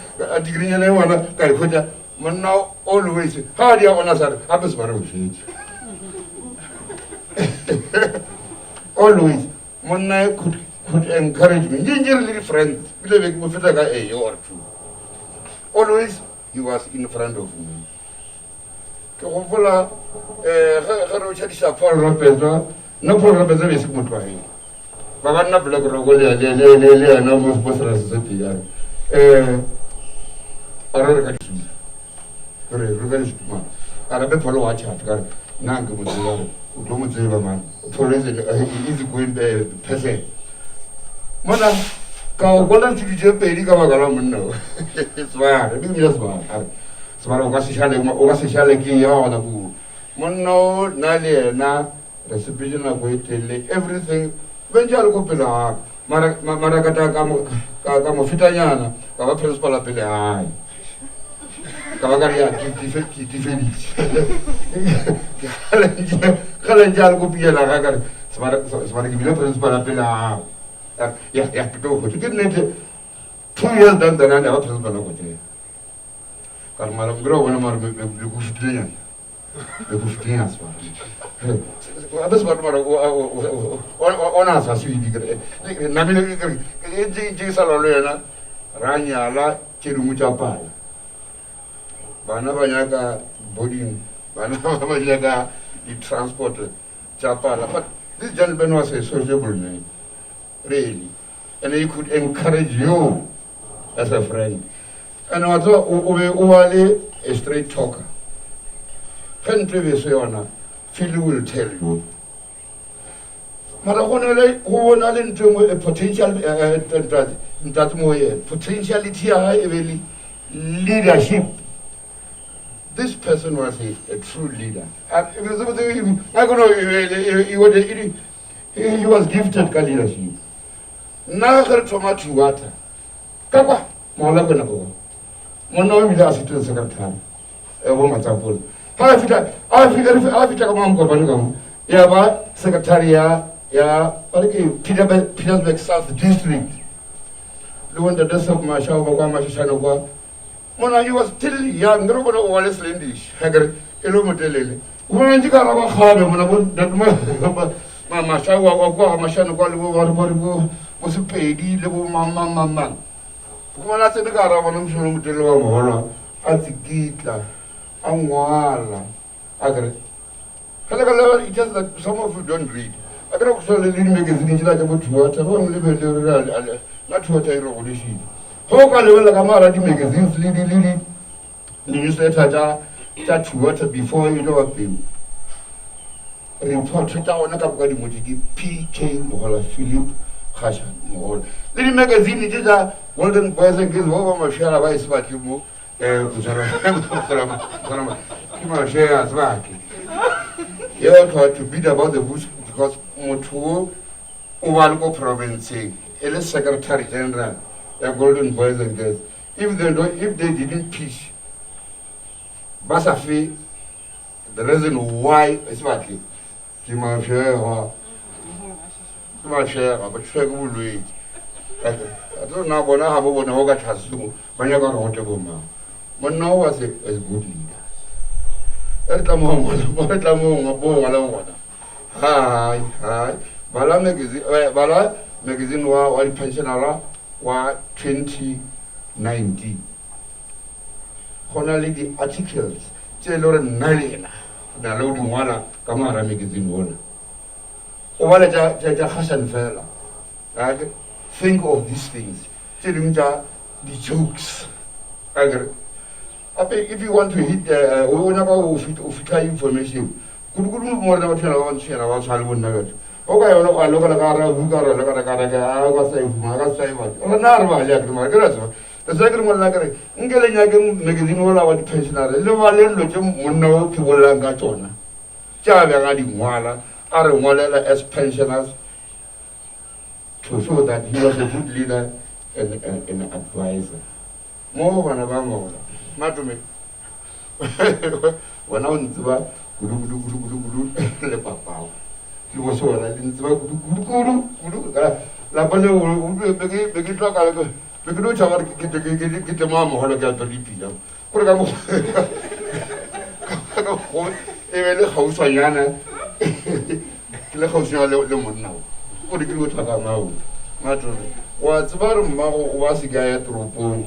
degree nyana e ngwana ka e hwetša monna always ga a di ya gona sa re gape se ba re o šetše always monna could encourage me nke nke re le di-friends bile be ke mo feta ka a or two always he was in front of me ke gopola um ge re o tšhadiša Paul Rapetsa nna Paul Rapetsa be se ke motlwaele ba ba nna Black Rock le yena mo serase se tee a re um a re re ka disutu re re ka disutu mara a re be Paul wa tšhata ka re Nna ke mo tseba, o tlo mo tseba man. Police easy going person. Mona ka o bona tšhudi tše pedi ka baka la monna o. Sebare, ke mmila sebare. A re, sebare o ka se šale, o ka se šale ke ya gona kua. Monna o nna le yena re sepetše nako e telele everything bentše a le ko pele gaka mara mara ka tla ka mo ka ka mo fetanyana ka ba principal pele gae ka ba ka re ya ke ke ke feditše gale ntše a le ko pijana ga ka re sebare ke bile principal pele gago ya ya ke tlo go ke nnete 2 years down the line ya ba principal go tšea ka re mara nkile go bona mara le go fetilenyana le go fetilenyana sebare gape sebare mara ona a sa se idi kere namile kere ke sa lwa le yena ra nyala tše dingwe tša pala bana ba nyaka boarding bana ba nyaka di-transport tša pala but this gentleman was a sociable man really and he could encourage you as a friend and wa tseba o be o ba le a straight talker ge ntlo e be se yona Philly will tell you mara go na le go bona le ntho engwe a potential ntate ntate mo yena potentiality ya gae e be le leadership this person was a true leader I don't know he was gifted ka leadership nna ge re thoma thuata ka kwa mogola kwena ko monna o bile assistant secretary bo matsapolo ga a fitlha a fitlha ka mo mokopane ka mo ya ba secretary ya ya ba re ke Petersburg South District le bontate Seb Mashao ba kwa Mashashane kwa mona he was still young re bona o wa le Slendish ha kere e le motelele o bona ntse ka raba kgabe mona bo ntate Mashao wa kwa Mashane kwa le bo ba re ba re bo bo Sepedi le bo mang mang mang mang Kumana tsene ka gara bona mošono motelele wa mogolo a tsikitla a ngwala a kere ge le ka le just that some of you don't read a kere go swana le di-magazine tšela tša bo Thuata ba bangwe le be le na Thuata e re godišitše ge o ka lebelela ka mogara di-magazines le di-newsletter tša tša Thuata before e no ba peo Report tša gona ka moka di ngwetše ke PK Mogola Philip Kgasha Mogola le di-magazine tše tša Golden Boys and Girls ba ba mafšala ba e se batle mo ke mafšala se batle ye batho to beat about the bush because motho o o ba le ko provinceng e le secretary general ya Golden Boys and Girls if they don't, if they didn't pitch ba sa fe The reason why e se batle ke mafšega ke mafšega ba tshwere ke bolwetse a tlo na bona ga bo bona go ka tlhasemo ba nyaka gore go tle bomang monna o was a good leader e re tla mo re tla mo bo ngwalang gona hai hai bala magazine bala magazine wa wa di-pensionera wa 2019 go na le di-articles tše e le gore nna le yena na le o di ngwala ka mogara magazine ona o bale tša kgašane fela right think of these things tše dingwe tša di-jokes akere gape if you want to hit o nyaka o fitlha information kudu-kudu mo rena batho ba bantshonyana ba tshwana le bonna batho o ka yona a lokela ka ra buka ra lokela ka ra ka ka sa e fuma ka sa e batho rena re ba le akere mara ke ra tseba Re sa ke re ngwalela ke re nke le nyake magazine ola wa di-pensionary le bale dilo tše monna o ke bolelang ka tšona tše a bjang a di ngwala a re ngwalela as pensioners to show that he was a good leader and, and, and advisor mo bana ba ngola matome wena o ntseba kudu kudu kudu kudu kudu le papago le bo se wena le ntseba kudu kudu kudu kudu lapa leo be ke tloka be ke no tšhaba gore ke tle mo amogelo ke apere dipila gore ka mo e be le kgauswanyana ke le kgauswanyana le monna o gore ke no tlhaka mao matone wa tseba gore mmago o ba se ka ya toropong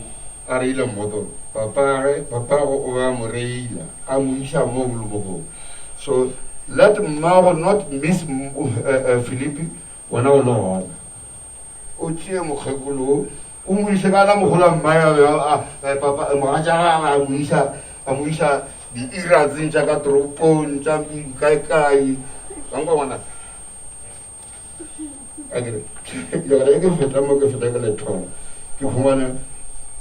a reila mmotoro papage papago o ba mo reila a mo iša mo bolomogong so let mmago not miss Philippe wena o le gona O tšee mokgekolo wo, o mo iše ka la mogola mmae a be a papa mogatša gagwe a mo iša a mo iša Diiratseng tša ka toropong tša kaekae ka nkwa ngwana akere ke ke feta mo ke feta ke letholo ke humane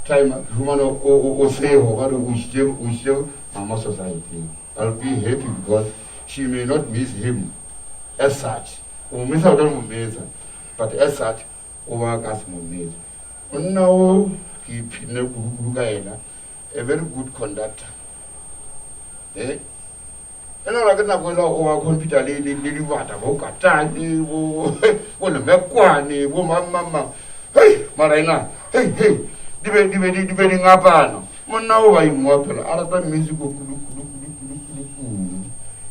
time ke humane o sego ba re o isitse o isitse mama society. I'll be happy because she may not miss him as such. O mo misa o tla mo misa, but as such o ba ka se mo mise. Monna o ke iphinne kudu-kudu ka yena, a very good conductor. Eh? E le gore ke nako ela o wa computer le le le dibata bo katane bo bo lemekwane bo mang mang mang. Hei, mara ena, hei hei, di be di be di be di ngapana. Monna o ba ingwapela a rata music kudu kudu kudu kudu kudu kudu.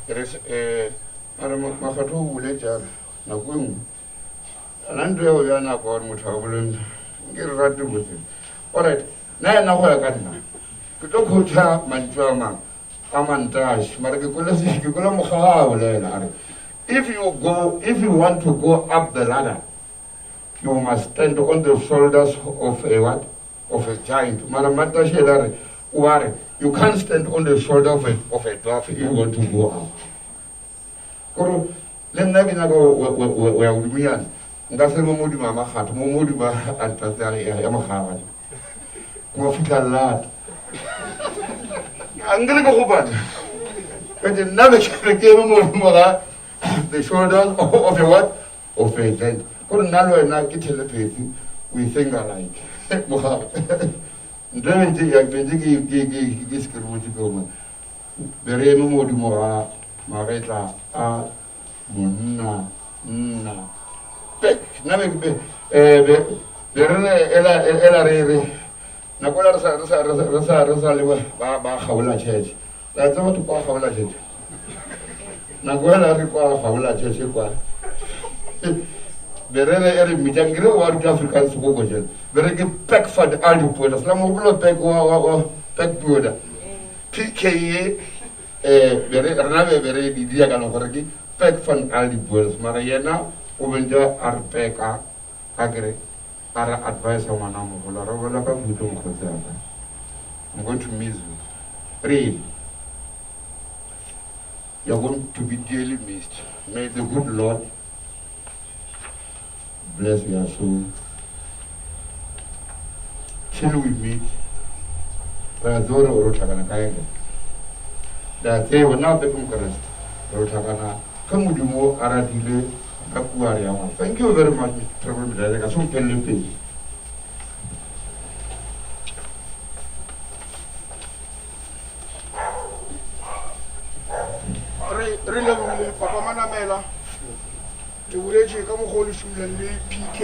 Ke re eh a re Makgatho o boletše a re nako e nngwe ana ntho ya go bja nako gore motho a boleng nke re rate botse. Alright, nna yena go ya ka nna ke tlo khotha mantšu a mang a mantaši mara ke kwele ke kwele mokgwa ga a bolela a re if you go if you want to go up the ladder you must stand on the shoulders of a what of a giant mara mantaši ena re o a re you can't stand on the shoulder of a, of a dwarf if you want to go up kore le nna ke nyaka go ya godimonyana nka se mo modimo a makgatho mo modimo a ntatse ya mogagadi ko fitlha lata a nkere ke gopane kante nna be ke eme modimo ga the shoulders of a what of a giant kore nna le wena ke telepathy we think alike mogare ntho e bentse ke sekerobotse ke omane Be re eme modimo ga magetla a monna nna pek nna be be eh, be be re re ela ela re re nako ela re sa re sa re sa re sa re sa le ba ba gaola church la tseba batho kwa gaola church nako ela re kwa gaola church kwa be re re e re mmitang ke re wa ruta Afrikaans ko ko jalo be re ke pek van al die poorters la mo gopola pek wa wa wa pek poorter PK ye eh be re rena be be re di dia ka gore ke pek van al die boels mara yena o bentse a re peka a kere a re advise ngwana mogolo re bola ka khutlo mokgotsi wa ka I'm going to miss you really you're going to be dearly missed may the good Lord bless your soul till we meet re a tseba gore o tlhakana kae re re a tseba nna gape ke mokeresete re tlhakana ge modimo a ratile ka kua re yang thank you very much Trevor Mdlele ka se o felele pele. Re re lebogile papa Manamela. Le boletše ka mokgwa o le šomileng le PK.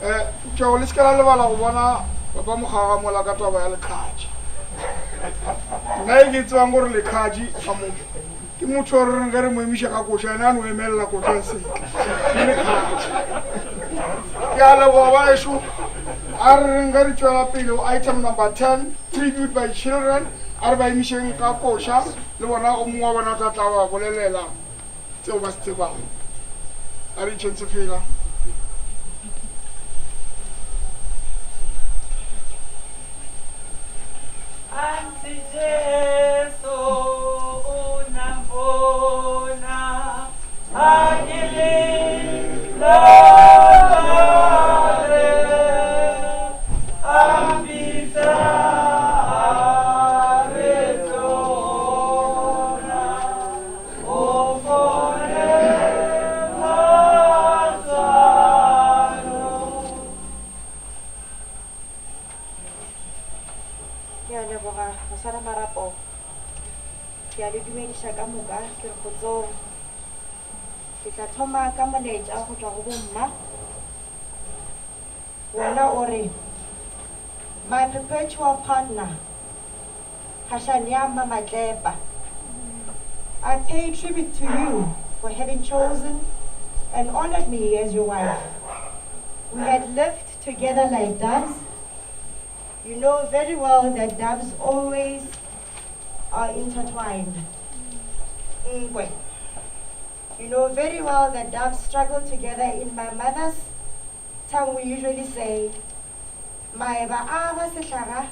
Eh, eupša le se ke la lebala go bona papa Mokgaga mola ka taba ya lekgatši. Nna e ke tsebang gore lekgatši a mo ke motho o re reng ge re mo emiša ka koša ena a no emelela koša e sentle. Ke lekgatši. Ke a leboga baešo. A re reng ge re tšwela pele go item number 10, tribute by children. A re ba emišeng ka koša le bona o mongwe wa bona o tla tla ba bolelela tseo ba se tsebago. A re ntšheng sefela. Anti Jesu o na mpona ha ke le lare a mpitsa a re tlona. Ke a leboga go swara marapo. Ke a le dumediša ka moka ke re kgotsong. Ke tla thoma ka molaetša go tšwa go bomma. Wona o re, My perpetual partner, Kgashane Mamatlepa, I pay tribute to you for having chosen and honored me as your wife. We had lived together like doves. You know very well that doves always are intertwined. Ngwe. You know very well that doves struggle together. In my mother's tongue, we usually say, Maeba a ba sehlaga.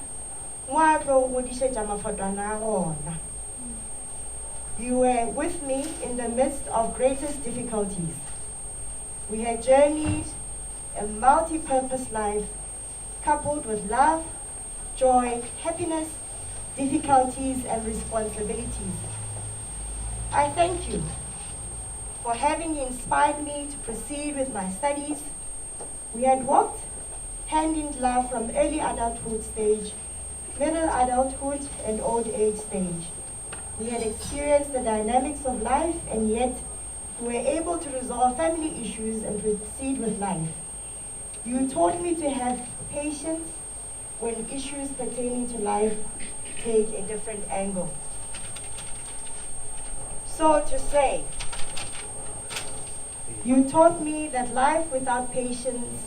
Mo a tlo godišetša mafotwana a gona. You were with me in the midst of greatest difficulties. We had journeyed a multi-purpose life coupled with love, joy, happiness, difficulties, and responsibilities. I thank you for having inspired me to proceed with my studies. We had walked hand in glove from early adulthood stage, middle adulthood, and old age stage. We had experienced the dynamics of life, and yet we were able to resolve family issues and proceed with life. You taught me to have patience when issues pertaining to life take a different angle. So to say, you taught me that life without patience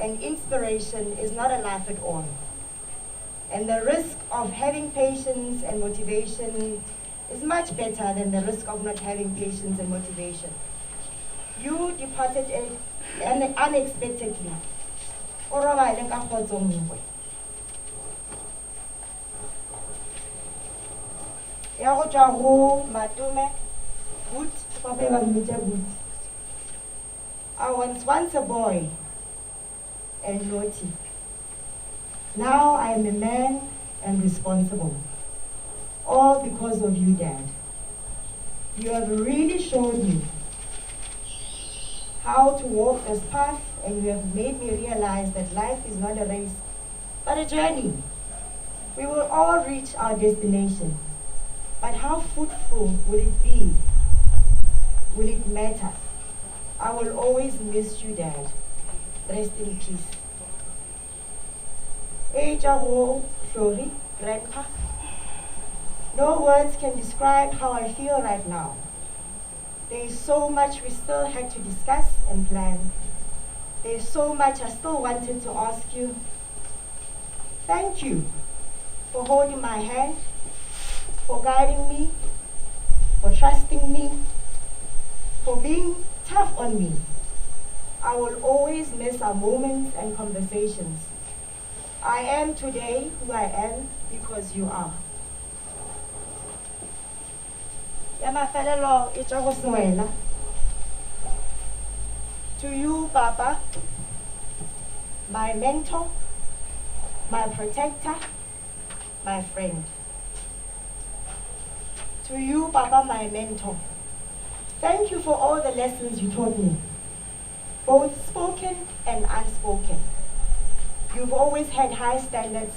and inspiration is not a life at all. And the risk of having patience and motivation is much better than the risk of not having patience and motivation. You departed unexpectedly. O robale ka kgotso mongwe. Ya go tšwa go Matome Boot, papa ba mmitša Boot. I was once a boy and naughty. Now I am a man and responsible. All because of you, Dad. You have really showed me how to walk this path, and you have made me realize that life is not a race, but a journey. We will all reach our destination, but how fruitful will it be? Will it matter? I will always miss you, Dad. Rest in peace. Ejago Flori, Grandpa. No words can describe how I feel right now. There is so much we still had to discuss and plan. There is so much I still wanted to ask you. Thank you for holding my hand, for guiding me, for trusting me, for being tough on me. I will always miss our moments and conversations. I am today who I am because you are. Ya mafelelo e tšwa go Sewela. To you, Papa, my mentor, my protector, my friend. To you, Papa, my mentor, thank you for all the lessons you taught me, both spoken and unspoken. You've always had high standards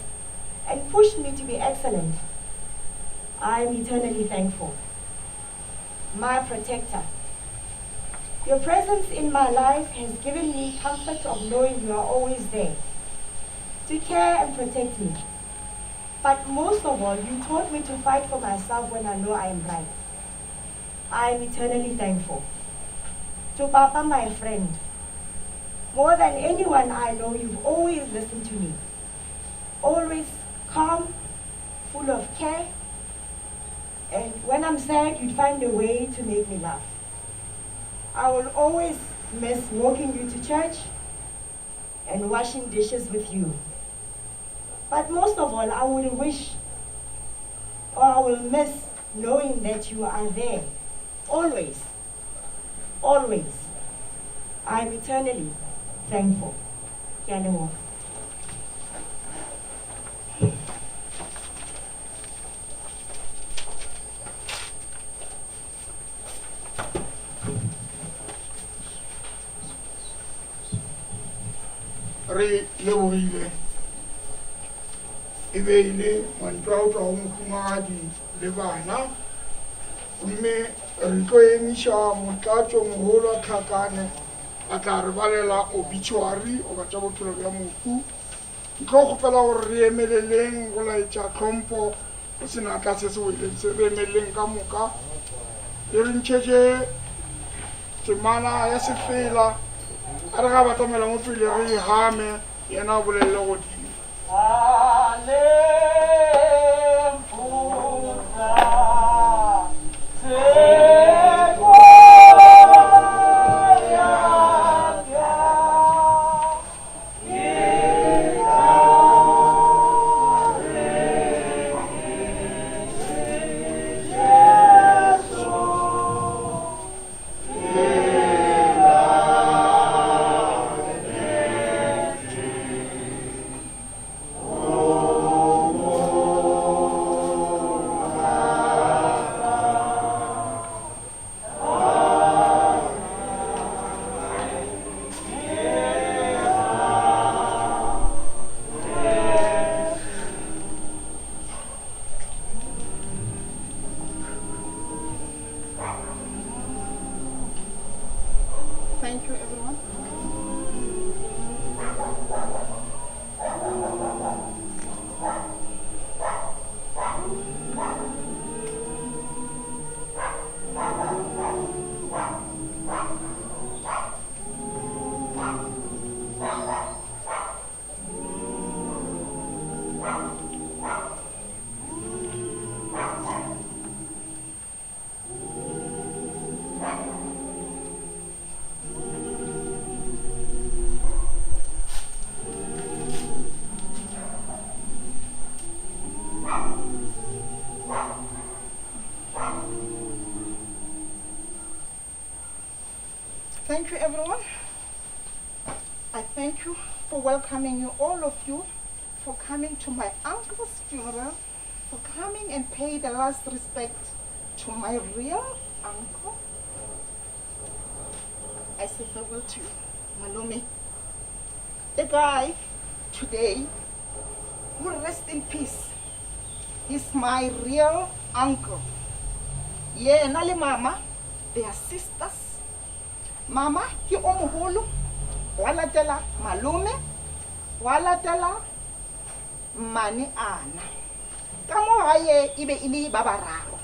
and pushed me to be excellent. I am eternally thankful. My protector. Your presence in my life has given me comfort of knowing you are always there to care and protect me. But most of all, you taught me to fight for myself when I know I am right. I am eternally thankful. To Papa, my friend, more than anyone I know, you've always listened to me. Always calm, full of care, and when I'm sad, you'd find a way to make me laugh. I will always miss walking you to church and washing dishes with you. But most of all, I will wish or I will miss knowing that you are there. Always. Always. I am eternally thankful. Ke a leboga. Re lebogile e be e le mantšu a go tšwa go mohumagadi le bana gomme re tlo emiša motlatšo mogolo a tlhakane a tla re balela obituary goba tša bophelo bja mohu. Ke tlo kgopela gore re emeleleng go laetša tlhompho go senatla se se weleng se. Re emeleleng ka moka le re ntšhetše temana ya sefela a re ga batamela mo pele re e hame yena a bolelele godimo. Thank you, everyone. Thank you, everyone. I thank you for welcoming you, all of you, for coming to my uncle's funeral, for coming and pay the last respect to my real uncle. I say farewell to you, Malome. The guy today will rest in peace. He's my real uncle. Yena le mama, they are sisters. Mama ke o moholo, wa latela malome, wa latela mmane ana. Ka mo gae e be e le ba bararo.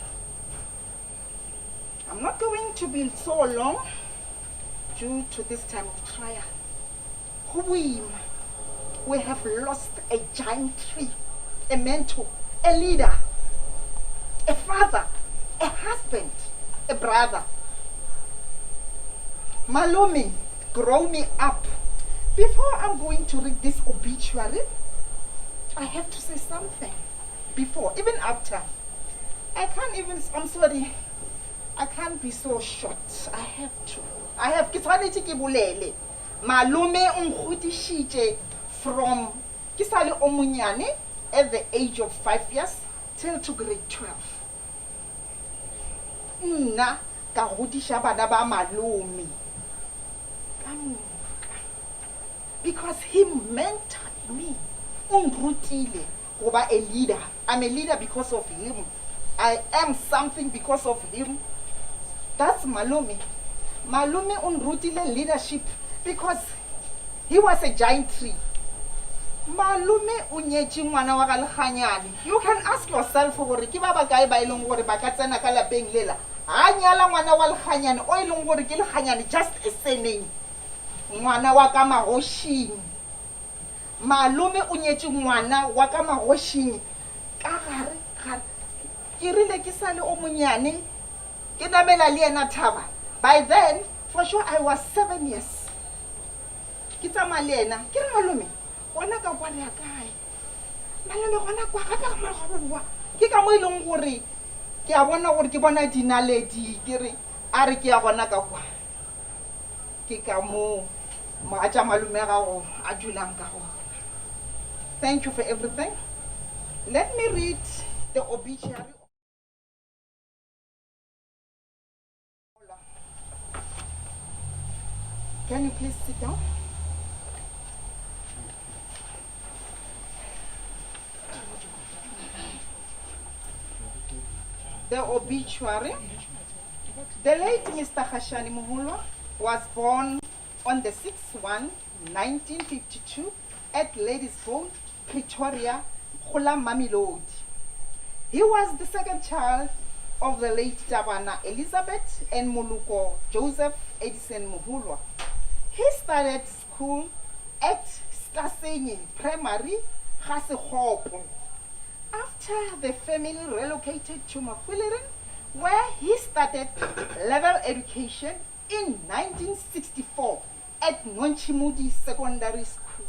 I'm not going to be so long due to this time of trial. Go boima. We have lost a giant tree, a mentor, a leader, a father, a husband, a brother. Malome, grow me up. Before I'm going to read this obituary, I have to say something. Before, even after. I can't even, I'm sorry, I can't be so short. I have to. I have, ke tshwanetse ke bolele. Malome o nkgodišitše from ke sa le o monyane at the age of 5 years till to grade 12. Nna ka godiša bana ba malome ka moka because he mentored me. O nrutile go ba a leader. I'm a leader because of him. I am something because of him. That's malome. Malome o nrutile leadership because he was a giant tree. Malome o nyetše ngwana wa ga Lekganyane. You can ask yourself gore ke ba bakae ba e leng gore ba ka tsena ka lapeng lela. A nyala ngwana wa Lekganyane o e leng gore ke Lekganyane just a surname. Ngwana wa ka magošing. Malome o nyetše ngwana wa ka magošing ka gare ga ke rile ke sa le o monyane ke namela le yena thaba. By then for sure I was 7 years. Ke tsamaya le yena ke re malome gona ka kwa re ya kae? Malome gona kwa gape ga morago ke ka mo e leng gore ke a bona gore ke bona dinaledi ke re a re ke ya gona ka kwa. Ke ka mo mogatša malome a gago a dulang ka gona. Thank you for everything. Let me read the obituary. Can you please sit down? The obituary. The late Mr. Khashani Muhulwa was born on the 6-1-1952 at Ladysbone, Pretoria, Gola Mamelodi. He was the second child of the late Tabana Elizabeth and Muluko Joseph Edison Muhulwa. He started school at Stasenyi Primary, Gasekgopo. After the family relocated to Mahwelereng, where he started level education in 1964 at Nonchimudi Secondary School.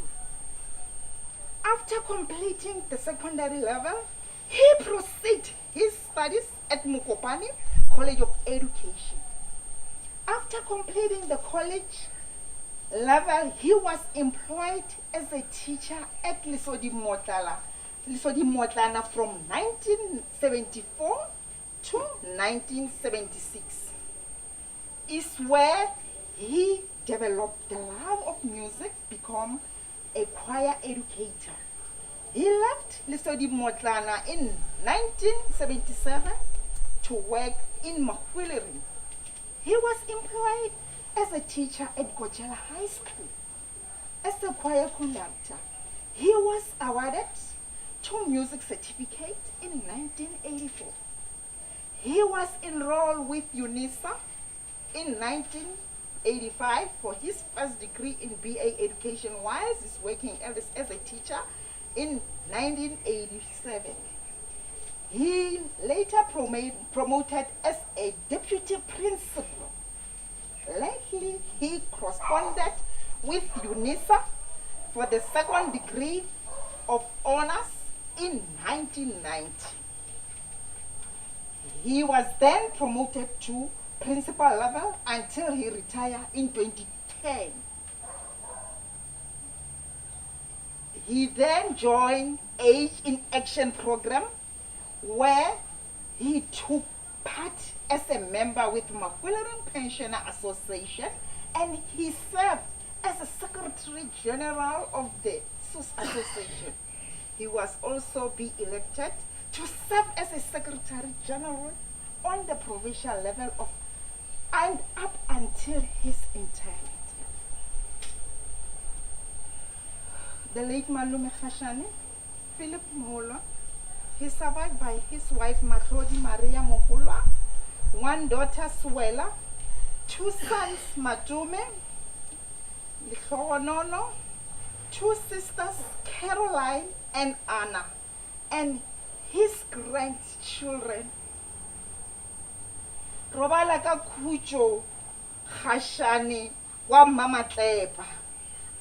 After completing the secondary level, he proceeded his studies at Mokopane College of Education. After completing the college level, he was employed as a teacher at Lesodi Motlana from 1974 to 1976. Is where he developed the love of music, become a choir educator. He left Lesodi Motlana in 1977 to work in Mahwelereng. He was employed as a teacher at Gojela High School. As a choir conductor, he was awarded two music certificate in 1984. He was enrolled with UNISA in 1985 for his first degree in BA education whilst he's working as, as a teacher in 1987. He later promoted as a deputy principal. Lately, he corresponded with UNISA for the second degree of honors in 1990. He was then promoted to principal level until he retired in 2010. He then joined Age in Action program where he took part as a member with Mahwelereng Pensioner Association and he served as a Secretary General of the SUS Association. He was also be elected to serve as a Secretary General on the provincial level of and up until his retirement. The late Malume Khashane, Philip Mholwa, he survived by his wife Mahlodi Maria Mokulwa, one daughter Suela, two sons Matume, Lehlogonono, two sisters Caroline and Anna, and his grandchildren. Robala ka khutšo Kgashane wa Mmamatlepa,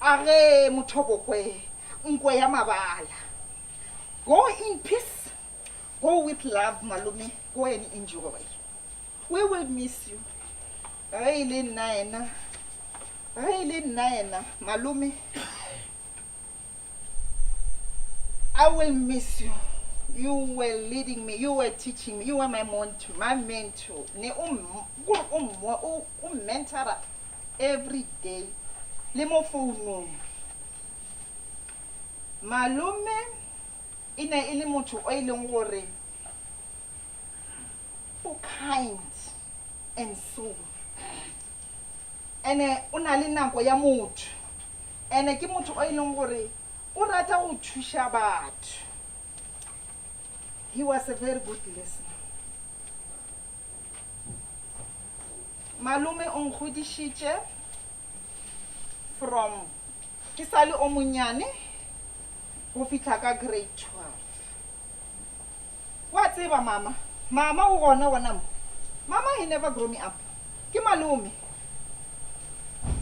a ge Mothobokwe nkwe ya mabala. Go in peace, go with love malome, go and enjoy. We will miss you. Ge e le nna ena, ge e le nna ena malome, I will miss you. You were leading me, you were teaching me, you were my mentor, my mentor. Ne o o mentora every day. Le mo founong. Malome e ne e le motho o e leng gore o kind and so ene o na le nako ya motho ene ke motho o e leng gore o rata go thuša batho he was a very good listener malome o nkgodišitše from ke sa le o monnyane go fihla ka grade 12 wa tseba mama mama o gona gona mo mama he never grow me up ke malome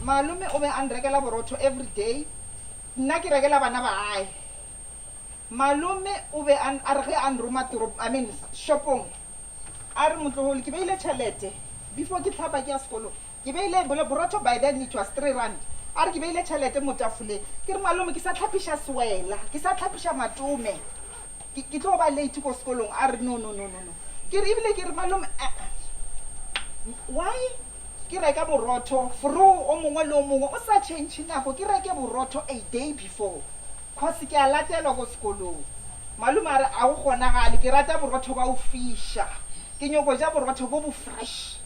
malome o be a nrekela borotho every day nna ke rekela bana ba gae malome o be a re ge a nroma toropo i mean shopong a re motlogolo ke beile tšhelete before ke tlhapa ke ya sekolong ke beile borotho by then it was three rand a re ke beile tšhelete mo tafoleng ke re malome ke sa tlhapiša sewela ke sa tlhapiša matome ke tlo ba late ko sekolong a re no no no no no ke re ebile ke re malome eh, eh, why ke reka borotho fro o mongwe le o mongwe o sa change nako ke reke borotho a day before cause ke a latelwa ko sekolong malome a re a go kgonagale ke rata borotho ba o fiša ke nyoko ja borotho bo bo fresh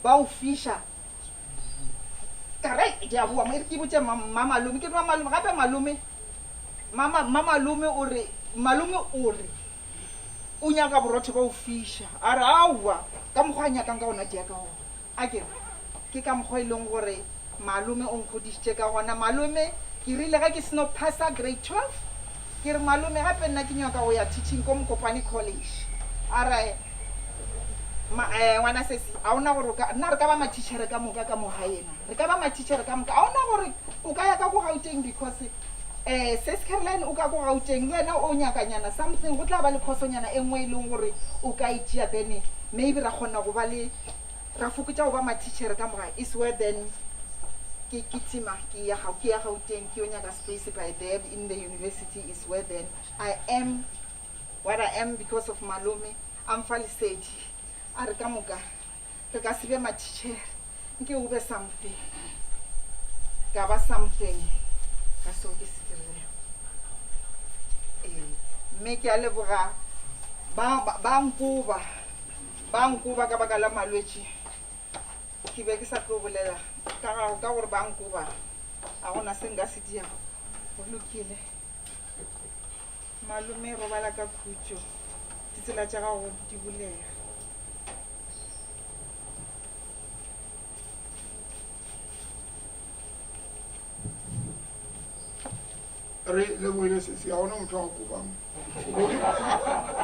ba o fiša ka re ke a boa mo e re ke botse mmamalome ke re mmamalome gape malome mmamalome o re malome o re o nyaka borotho ba o fiša a re aowa ka mokgwa a nyakang ka gona tšea ka gona a ke ke ka mokgwa e leng gore malome o nkgodišitše ka gona malome ke rile ge ke seno phasa grade 12 ke re malome gape nna ke nyaka go ya teaching ko mokopane college a re eh, ngwana sesi a ona gore nna re ka ba mathišhere ka moka ka mo gaena re ka ba mathišhere ka moka a ona gore o ka ya ka ko gauteng because um sesi caroline o ka ko gauteng le wena o nyakanyana something go tla ba le khosonyana e nngwe e leng gore o ka e tšea then maybe ra kgona go ba le ra fokotša go ba mathišhere ka moga is where then ke kitima ke ya ke ya gauteng ke yo nyaka space by there in the university is where then i am what i am because of malome a mfa lesedi a re ka moka re ka se be mathišhere nke o be something ka ba something ka seo ke se dirilego ee mme ke a leboga ba nkoba ba nkoba ka baka la malwetši. Ke be ke sa tlo bolela ka gago ka gore ba nkoba. A gona se nka se diago. Go lokile. Malome robala ka khutšo. Ditsela tša gago di bulega. Re lebogile sesi, ga gona motho wa go kobang.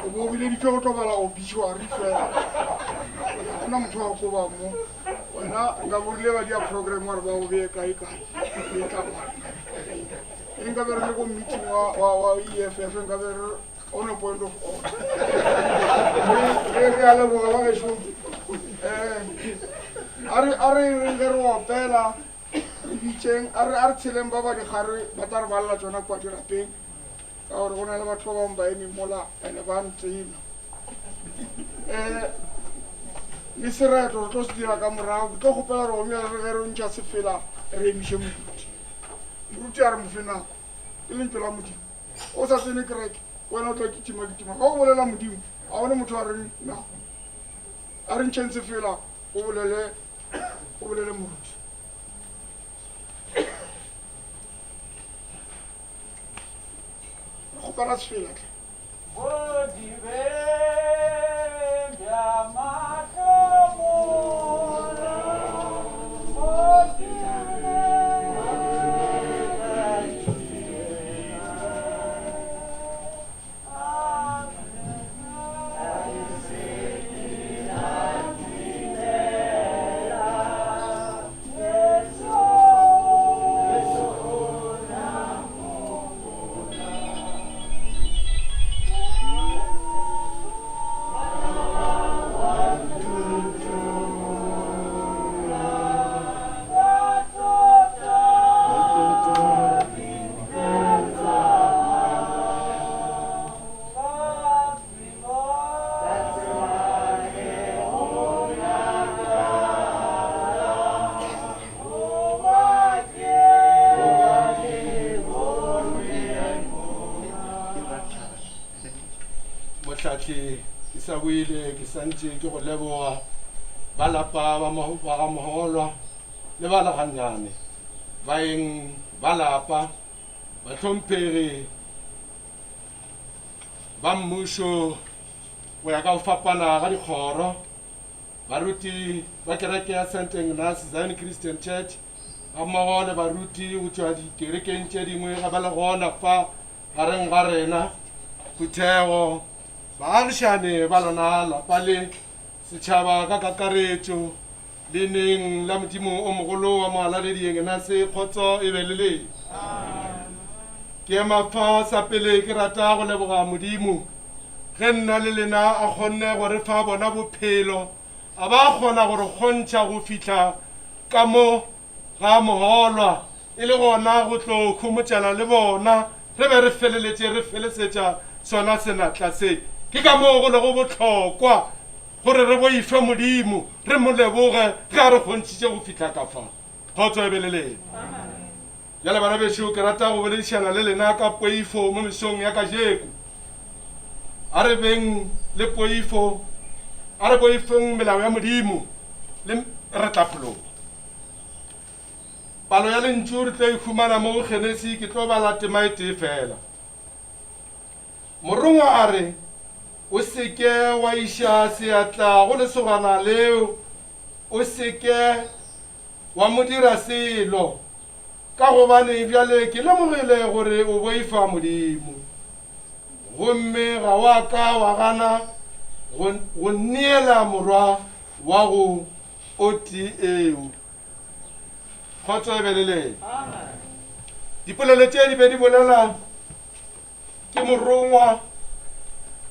O bo o bileditšwe go tlo bala obituary fela. Ga gona motho wa go kobang mo. Wena nka bo rile ba dia program gore ba go beye kae kae. E tla ba. E nka be re le ko meeting wa wa wa EFF nka be re on a point of order. Re re a leboga ba gešo. Eh a re a re re ge re opela re bitšeng a re a re tsheleng ba ba dikgare ba tla re balela tsona kwa dirapeng ka gore go na le batho ba bangwe ba eme mola ene ba ntena um le sereto re tlo se dira ka morago ke tlo kgopela gore gomme re ge re ntšha sefela re emiše moruti moruti a re mofe nako ke lentso la modimo o sa tsene kereke wena o tla kitima kitima ga o bolela modimo ga one motho a reng nako a re ntšheng sefela o bolele o bolele moruti re kgopela sefela tle Bodibeng bja mahlomola, Mohlahli, ke sa boile ke santše ke go leboga ba lapa ba ba ga Moholwa le ba Legannyane baeng ba lapa bahlomphegi ba mmušo go ya ka go fapana ga dikgoro, baruti ba kereke ya St. Ignace Zion Christian Church gammogo le baruti go tšwa dikerekeng tše dingwe ga ba le gona fa gareng ga rena, phuthego, baagišane ba lona lapa le setšhaba ka kakaretšo, leineng la Modimo o mogolo wa Mohalaledi Ignase, kgotso e be le lena. Ke ema fa sa pele ke rata go leboga Modimo ge nna le lena a kgonne go re fa bona bophelo, a ba kgona go re kgontšha go fihla ka mo ga moholwa e le gona go tlo khomotšana le bona re be re feleletše re felesetša sona senatla se. Ke ka moo go lego bohlokwa gore re boife Modimo, re mo leboge ge a re kgontšhitše go fihla ka fa. Kgotso e be le lena. Bjale bana bešo, ke rata go boledišana le lena ka poifo mo mesong ya kajeko. A re beng le poifo, a re boifeng melao ya Modimo, le re tla phologa. Palo ya lentšu re tlo e humana mo go Genesi, ke tlo bala tema e tee fela. Morongwa a re, O se ke wa iša seatla go lesogana leo, o se ke wa mo dira selo, ka gobane bjale ke lemogile gore o boifa Modimo, gomme ga wa ka wa gana go, go nneela morwa wa go o tee eo. Kgotso e be le lena. Dipolelo tše di be di bolela ke morongwa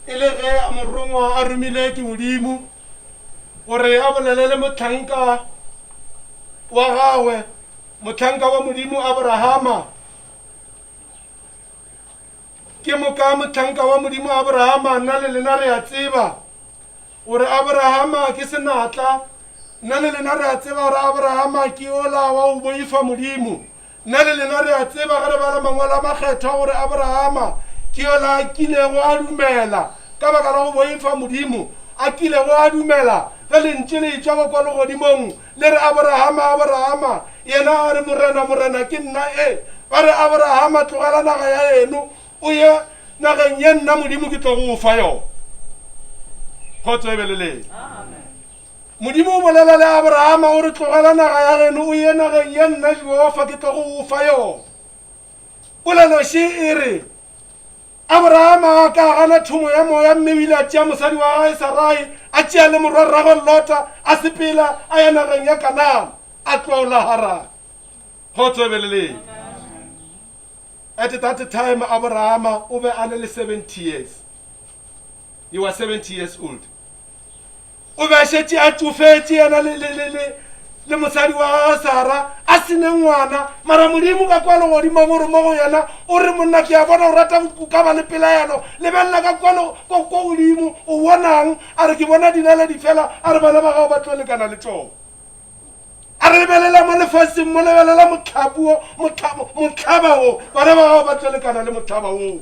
e le ge a morongwa a romile ke Modimo gore a bolele le mohlanka wa gagwe, mohlanka wa Modimo Abrahama. Ke moka mohlanka wa Modimo Abrahama, nna le lena re a tseba gore Abrahama ke senatla, nna le lena re a tseba gore Abrahama ke yola wa go boifa Modimo. Nna le lena re a tseba ge re bala Mangwalo a Makgethwa gore Abrahama ke yola a kilego a dumela ka baka la go boifa Modimo, a kilego a dumela ge. Ge lentšu le etšwa ka kwa legodimong, le re, Aborahama, Aborahama, yena a re, Morena, Morena, ke nna e. Ba re, Aborahama, tlogela naga ya eno, o ye nageng ye nna Modimo ke tlogo o fa yona. Kgotso e be le lena. Modimo o bolela le Aborahama o re, Tlogela naga ya geno, o ye nageng ye nna Jehofa ke tlogo o fa yona. Polelo še e re, Aborahama a ka gana thomo ya moya mme o ile a tšea mosadi wa gagwe Sarai, a tšea le morwarragwe Lota, a sepela a ya nageng ya Kanana, a tlola Harane. Kgotso e be le lena. At that time Aborahama o be a le le 70 years. He was 70 years old. O be a šetše a tšofetše yena le, le, le, le, le mosadi wa gagwe Sara a se ne ngwana. Mara Modimo ka kwa legodimong o re mo go yena, o re, Monna, ke a bona o rata go ka ba le pelaelo. Lebelela ka kwa, kwa, kwa godimo, o bonang? A re, Ke bona dinaledi fela. A re, Bana ba gago ba tlo lekana le tšona. A re, Lebelela mo lefaseng mo, lebelela mohlapu wo, mohlaba wo, bana ba gago ba tlo lekana le mohlaba woo.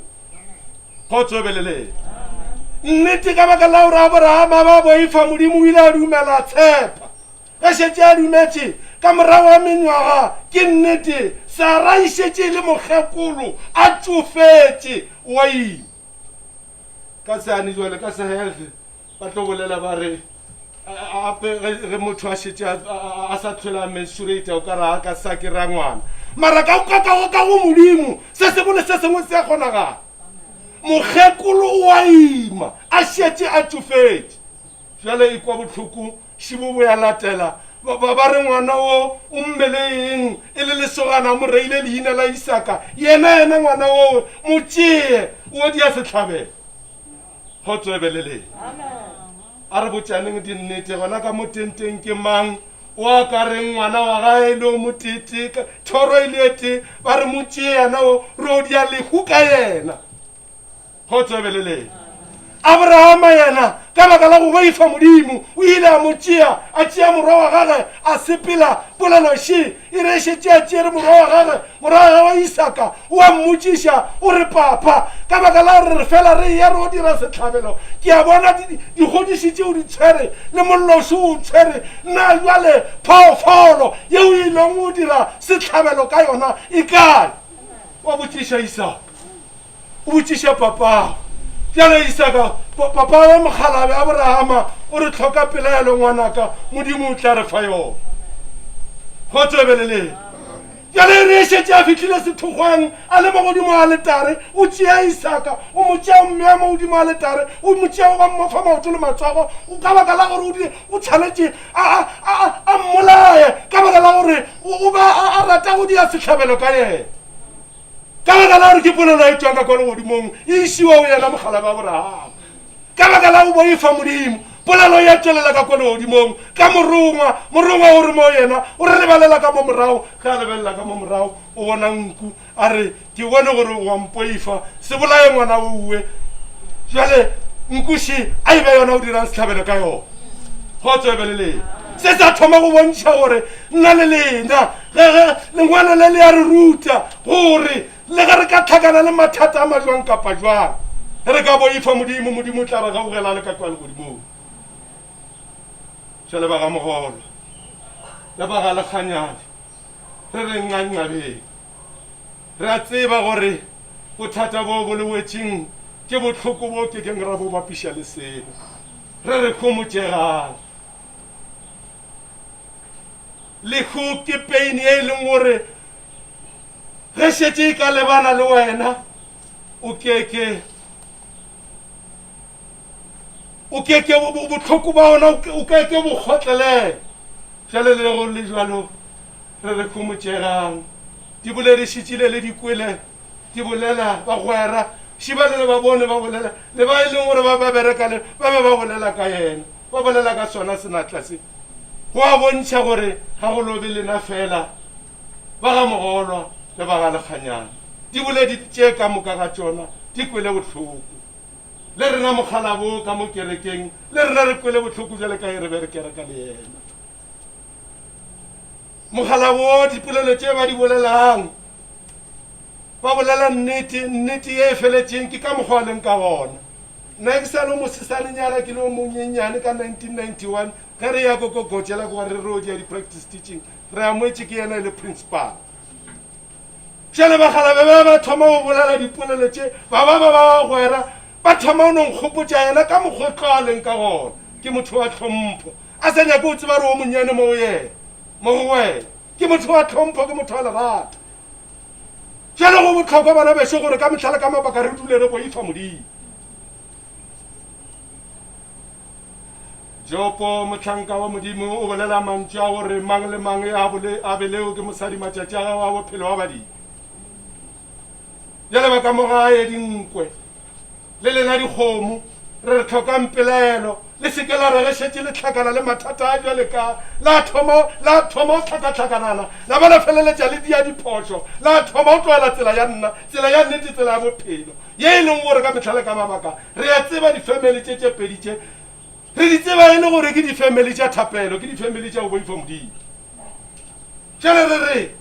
Kgotso e be le lena. Nnete, ka baka la gore Aborahama ba boifa Modimo, o ile a dumela, a tshepa. Ge šetše a dumetše, ka morago ga mengwaga, ke nnete, Sara e šetše e le mokgekolo, a tšofetše, o a ima. Ka seane jwale, ka sehealth, ba tlo bolela ba re, ape ge motho a šetše a sa tlhole a mensurate o ka ra ka sa kry-a ngwana mara ka ka ka ka go modimo se sengwe le se sengwe se a kgonagala mokgekolo o a ima a šetše a tšofetše jale e kwa bohloko šibobo ya latela ba ba re ngwana o o mmeleng e le lesogana mo reile leina la isaka yena yena ngwana oo mo tšee o dia sehlabelo kgotso e be le lena A re botšaneng dinnete gona ka mo tenteng ke mang o a ka reng ngwana wa gae le o motete thoro e le ete ba re mo tšee yena o re o dia lehu ka yena kgotso e be le lena Abrahama yena ka baka la go boifa Modimo o ile a mo tšea a tšea morwa wa gagwe a sepela polelo še e re šetše a tšere morwa wa gagwe morwa wa gagwe Isaka o a mmotšiša o re papa ka baka la gore re fela re eya re o dira sehlabelo ke a bona dikgodiši tše o di tshwere le mollošo o tshwere na jale phoofolo yeo e ileng o dira sehlabelo ka yona e kae wa botšiša Isaka o botšiša papago bjale Isaka papa wa mokgalabe Aborahama o re tlhoka pelaelo ngwanaka Modimo o tla re fa yona go tswebeleleng Bjale e re e šetše a fihlile sethokgweng, a le mo godimo ga aletare, o tšea Isaka, o mo tšea o mmea mo godimo ga aletare, o mo tšea o ba mmofa maoto le matsogo, ka baka la gore o di, o tshwanetše a, a, a, a mmolaye, ka baka la gore o, o ba a, a rata go dia sehlabelo ka yena. Ka baka la gore ke polelo e tšwang ka kwa legodimong, e išiwa go yena mokgalabje Aborahama. Ka baka la go boifa Modimo, polelo ya tšwelela ka kwa legodimong ka morongwa. Morongwa o re mo yena, o re lebelela ka mo morago. Ge a lebelela ka mo morago, o bona nku. A re, Ke bone gore o a mpoifa. Se bolaye ngwana owe. Bjale nku še a e be yona o dirang sehlabelo ka yona. Kgotso e be le lena. Se sa thoma go bontšha gore nna le lena, ge, ge lengwalo le le a re ruta gore Le ge re ka hlakana le mathata a majwang kapa jwang, ge re ka boifa Modimo, Modimo o tla re gaugela a le ka kua legodimong. Jwale ba ga Mogolo le ba ga Lekganyane, re re nqanqabeng. Re a tseba gore bothata bo bo le wetšeng ke bohloko bo ke keng ra bo bapiša le selo. Re re homotšegang. Lehu ke pain ye e leng gore ge šetše e ka lebana le wena o keke o keke bohloko ba ona o keke bo kgotlelela jale le go le jalo re re khomotšegang di boledišitšile le di kwele di bolela bagwera šibale le ba bone ba bolela le ba e leng gore ba ba bereka le ba be ba bolela ka yena ba bolela ka sona senatla se go a bontšha gore ga go lobe lena fela Ba ga Mogolwa le ba ga Lekganyane, diboledi tše ka moka ga tšona di kwele bohloko. Le rena mokgalabo ka mo kerekeng, le rena re kwele bohloko bjale ka ge re be re kereka le yena. Mokgalabo, dipolelo tše ba di bolelang, ba bolela nnete, nnete ye e feletšeng, ke ka mokgwa a leng ka gona. Nna ke sa le mosesanenyana ke le o monyenyane ka 1991 ge re ya ko ko Gojela kwa re ro dia di-practice teaching re amoetše ke yena e le principal. Bjale bagalabe ba ba thoma go bolela dipolelo tše ba ba ba ba bagwera ba thoma go no nkgopotša yena ka mokgwa o tlo a leng ka gona. Ke motho wa tlhompho a sa nyake go tseba re o monnyane mo go yena mo go wena. Ke motho wa tlhompho ke motho wa lerato. Bjale go bohlokwa bana bešo gore ka mehla le ka mabaka re dule re boifa Modimo. Jopo mohlanka wa Modimo o bolela mantšu a gore mang le mang a a beleo ke mosadi matšatši a gagwe a bophelo a badile. Bjale ba ka mo gae dinkwe le lena dikgomo re re tlhokang pelaelo le se ke la re ge šetše le tlhakana le mathata a bjale ka la thoma la thoma go tlhakatlhakanana la ba la feleletša le dia diphošo la thoma go tlogela tsela ya nna tsela ya nnete tsela ya bophelo ye e leng gore ka mehla le ka mabaka re a tseba difamily tše tše pedi tše re di tseba e le gore ke difamily tša thapelo ke difamily tša go boifa modimo jale re re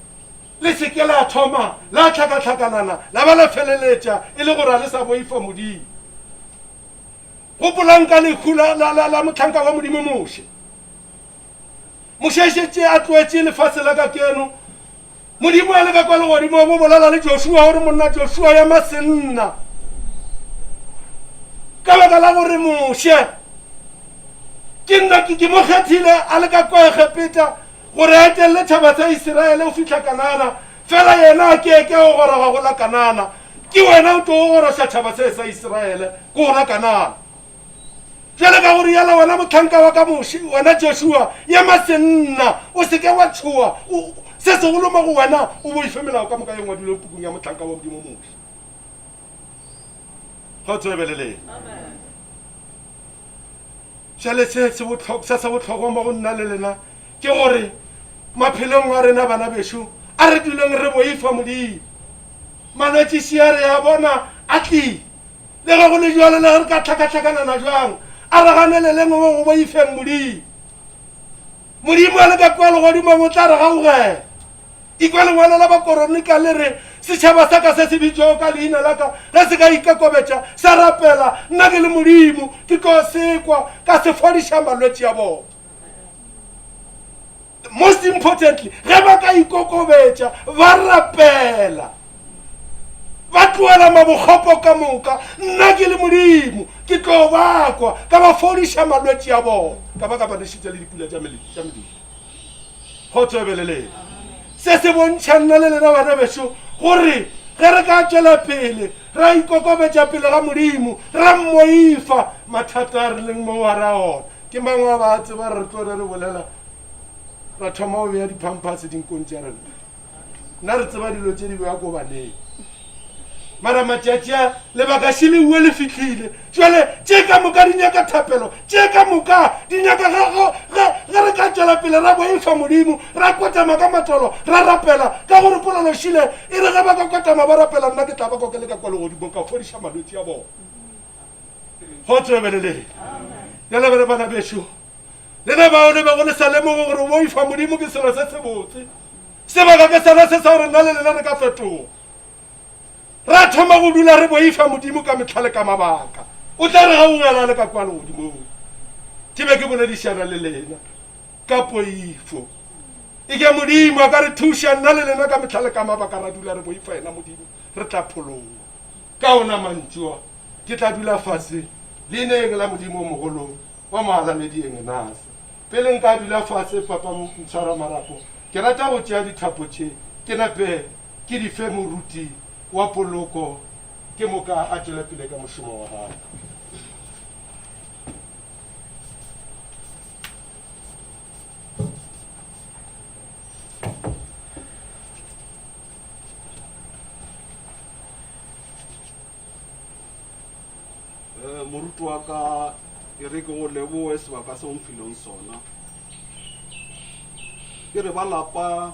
Le se ke la thoma la hlakahlakanana la ba la feleletša e le gore a le sa boifa Modimo. Gopolang ka lehu la, la, la, la mohlanka wa Modimo Moshe. Moshe e šetše a tloetše lefase la ka keno. Modimo a le ka kwa legodimong o bolela le Joshua gore monna Joshua ya masenna. Ka baka la gore Moshe ke nna ke ke mo kgethile a le ka kwa Egepeta gore a etelele tšhaba sa Isiraele go fihla Kanana, fela yena a ke ke go goroga go la Kanana. Ke wena o tlo goroša tšhaba se sa Isiraele ko go la Kanana. Bjale ka go rialo wena mohlanka wa ka Moshe, wena Joshua, ema senna, o se ke wa tšhoa, se segolo mo go wena o boife melao ka moka ye ngwadilweng pukung ya mohlanka wa Modimo Moshe. Kgotso e be le lena. Bjale se se bohlokwa, se se bohlokwa mo go nna le lena ke gore maphelong a rena bana bešo a re duleng re boifa Modimo. Malwetši šia re a bona a tlile. Le ge go le bjalo, le ge re ka hlakahlakanana bjang, a re ganeleleng mo go boifeng Modimo. Modimo a le ka kua legodimong o tla re gaugela. Ikwa lengwalo la Bakoronika le re, Setšhaba sa ka se se bitšwago ka leina la ka, ge se ka ikokobetša, sa rapela, nna ke le Modimo, ke tlo se kwa, ka se fodiša malwetši a bona. Most importantly, ge ba ka ikokobetša, ba rapela, ba tlohela mabokgopo ka moka, nna ke le Modimo, ke tlo ba kwa, ka ba fodiša malwetši a bona, ka ba ka ba nešetša le dipula tša medupi. Kgotso e be le lena. Se se bontšha nna le lena bana bešo gore ge re ka tšwela pele ra ikokobetša pele ga Modimo, ra mmoifa, mathata a re leng mo gare a ona ke mangwe a ba a tseba re tlo re re bolela ra thoma go bea di-pampers dinkong tša rena. Nna re tseba dilo tše di bewa ko baneng. Mara matšatši a lebaka šeleue le fihlile. Jwale tše ka moka di nyaka thapelo, tše ka moka di nyaka ge, ge, ge re ka tšwela pele ra boifa Modimo, ra kotama ka matolo, ra rapela, ka gore polelo šile e re ge ba ka kotama ba rapela, nna ke tla ba kwa ke le ka kwa legodimong ka fodiša malwetši a bona. Kgotso e be le lena. Bjale bana bana bešo, lena bao le bego le sa lemoge gore boifa Modimo ke selo se sebotse, sebaka ke sona se sa gore nna le lena re ka fetoga. Ra thoma go dula re boifa Modimo ka mehla le ka mabaka. O tla re gaugela le ka kwa legodimong. Ke be ke boledišana le lena ka poifo. E ke Modimo a ka re thuša nna le lena ka mehla le ka mabaka ra dula re boifa yena Modimo, re tla phologa. Ka ona mantšu a, ke tla dula fase leineng la Modimo o mogolo wa moalamedi Engenase. Pele nka dula fase, Papa Mtshwaramarapo, ke rata go tšea dithapo tše ke nape ke di fe moruti wa poloko, ke moka a tšwele pele ka mošomo wa gagwe. Eh, moruti wa ka e re ke go leboe sebaka se o mfileng sona ke re ba lapa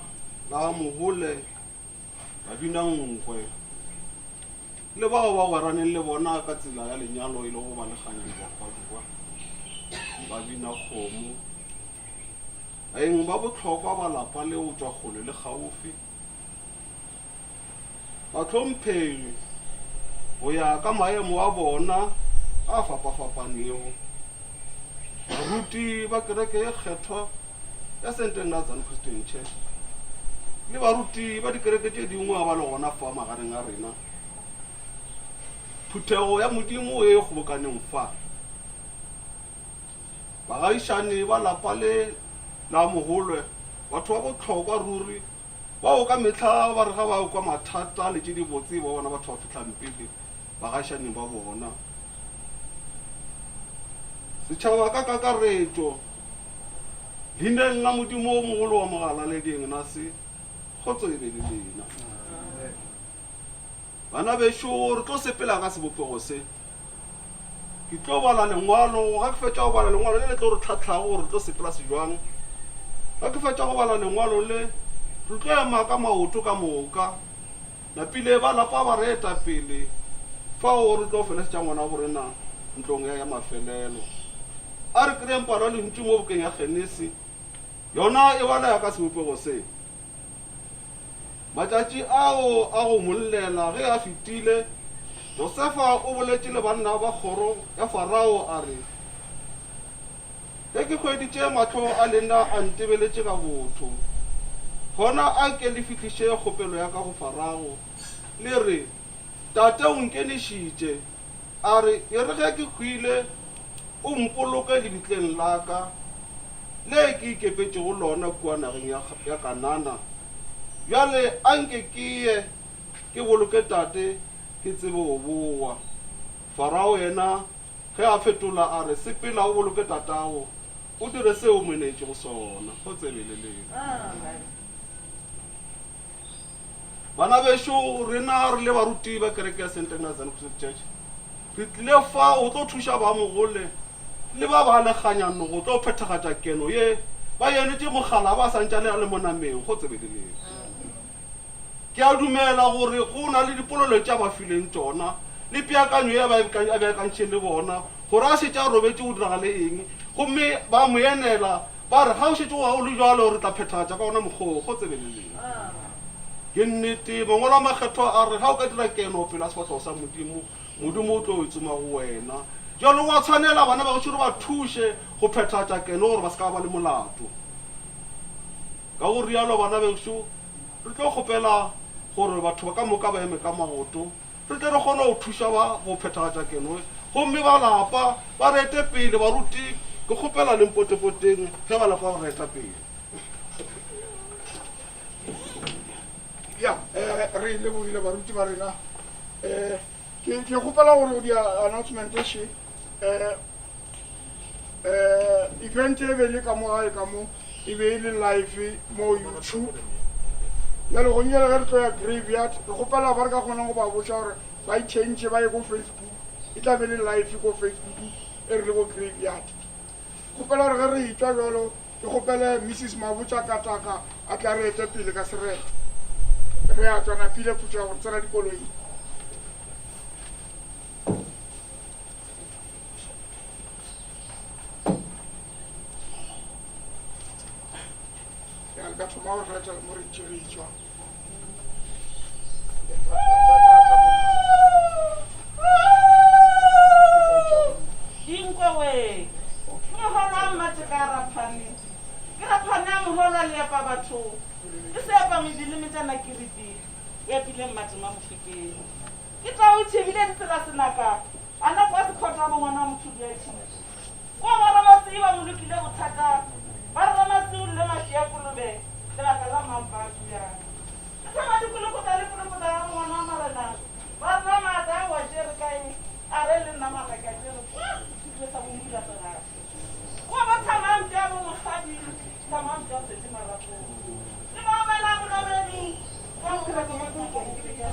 la mogole ba bina nkwe le bao ba gweraneng le bona ka tsela ya lenyalo e le go ba lekganyane bakgwaduwa ba bina kgomo baeng ba bohlokwa ba lapa le go tšwa kgole le kgaufi Bahlomphegi go ya ka maemo a bona a fapafapanego, baruti ba kereke ye kgethwa ya St. Nathan Christian Church le baruti ba dikereke tše dingwe ba le gona fa magareng a rena. Phuthego ya Modimo ye e kgobokaneng fa. Baagišani ba lapa le la Mogolwe, batho ba bohlokwa ruri, bao ka mehla ba re ga ba kwa mathata le tše dibotse ba bona batho ba fihlang pele baagišaning ba bona. Setšhaba ka kakaretšo, leineng la Modimo o mogolo wa Mogalaledi Ignase, kgotso e be le lena. Bana bešo, re tlo sepela ka sebopego se. Ke tlo bala lengwalo, ga ke fetša go bala lengwalo le le tlo re tlhatlhago gore re tlo sepela sejwang. Ga ke fetša go bala lengwalo le, re tlo ema ka maoto ka moka. Napile ba lapa ba re eta pele, fao re tlo felesetša ngwana wa borena ntlong ya ya mafelelo. A re kry-eng palo ya lentšu mo bukeng ya Genesi, yona e balega ka sebopego se. Matšatši ao a go mo llela ge a fetile, Josefa o boletše le banna ba kgoro ya Farao a re, Ge ke hweditše mahlo a lena a ntebeletše ka botho, gona a ke le fihliše kgopelo ya ka go Farao, le re, Tate o nkenišitše, a re, E re ge ke hwile, o mpoloke lebitleng la ka le ke ikepetšego lona kua nageng ya Kanana. Bjale a nke ke ye ke boloke tate, ke tsebe go boa. Farao yena ge a fetola a re, Sepela o boloke tatago, o dire seo o mo neetšego sona. Go tsebe le lena. Bana bešo, rena re le baruti ba kereke ya St. Agnes Zion Christian Church, re tlile fa go tlo thuša ba mogole le ba ba lekganyano go tlo phethagatša keno ye ba enetše mogala ba sa ntše a le mo nameng go tsebeleleng. Ke a dumela gore go na le dipolelo tša ba fileng tšona le peakanyo ye ba a beakantšeng le bona gore a šetše a robetše go diragale eng, gomme ba mo enela Ba re, Ga o šetše o le bjalo, re tla phethagatša ka wona mokgwa wo, go tsebeleleng. Ke nnete, Mangwalo a Makgethwa a re, Ga o ka dira keno pele ga sefahlogo sa Modimo, Modimo o tlo e tsoma go wena. Bjalo go a tshwanela bana ba gešo re ba thuše go phethagatša keno gore ba se ka ba le molato. Ka go rialo, bana bešo, re tlo kgopela gore batho ba ka moka ba eme ka maoto, re tle re kgone go thuša ba go phethagatša keno e. Gomme ba lapa ba re ete pele, baruti, ke kgopela le mpotepoteng ge ba lapa ba re eta pele. Ya, eh, re lebogile baruti ba rena. Eh, ke ke kgopela gore o di announcement še. Eh, eh, event e be le ka mo gae ka mo e be e le live mo YouTube. Bjale go nyela ge re tlo ya graveyard, re kgopela ba re ka kgonang go ba botša gore ba e change ba ye ko Facebook. E tla be le live ko Facebook e re le ko graveyard. Kgopela gore ge re etšwa bjalo ke kgopele Mrs Mabotja Kataka a tla re ete pele ka sereto. Re a tšwa napile phuthego gore tsena dikoloing. Ya le ka thoma go reta mo re ntše re etšwa. Dinkwe we. Mogolo a mmateka a raphane. Ke raphane a mogolo a leepa batho. Ke seepa mebele metšana kiripi. O epile mmatema mofikeng. Ke tau e thibile ditsela senaka. A nako a sekhota bo ngwana wa motho bja tšhipi. Kua ba Ramatsii ba molokile bothata. Ba re Ramatsii o lle maši a kolobe lebaka la mampa a bjang. Ke thaba dikolokota le kolokota ya bo ngwana wa marena. Ba re Ramaata a wa tšere kae a re le nna maaka ke a tšere kwa sethutle sa bo moila segaši. Kua ba Thamampe a bo mokgadi Thamampe a setše marapong. Ke ba omela bolobedu ka bophelo ke mo ke be ke ya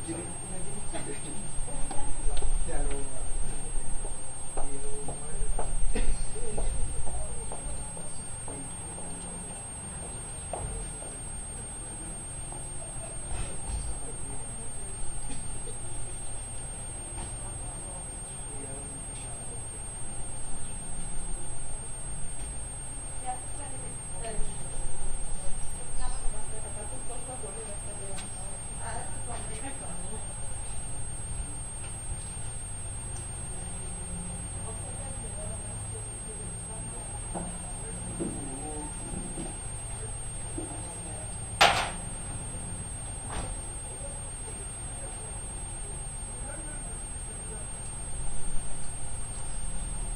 Ke di.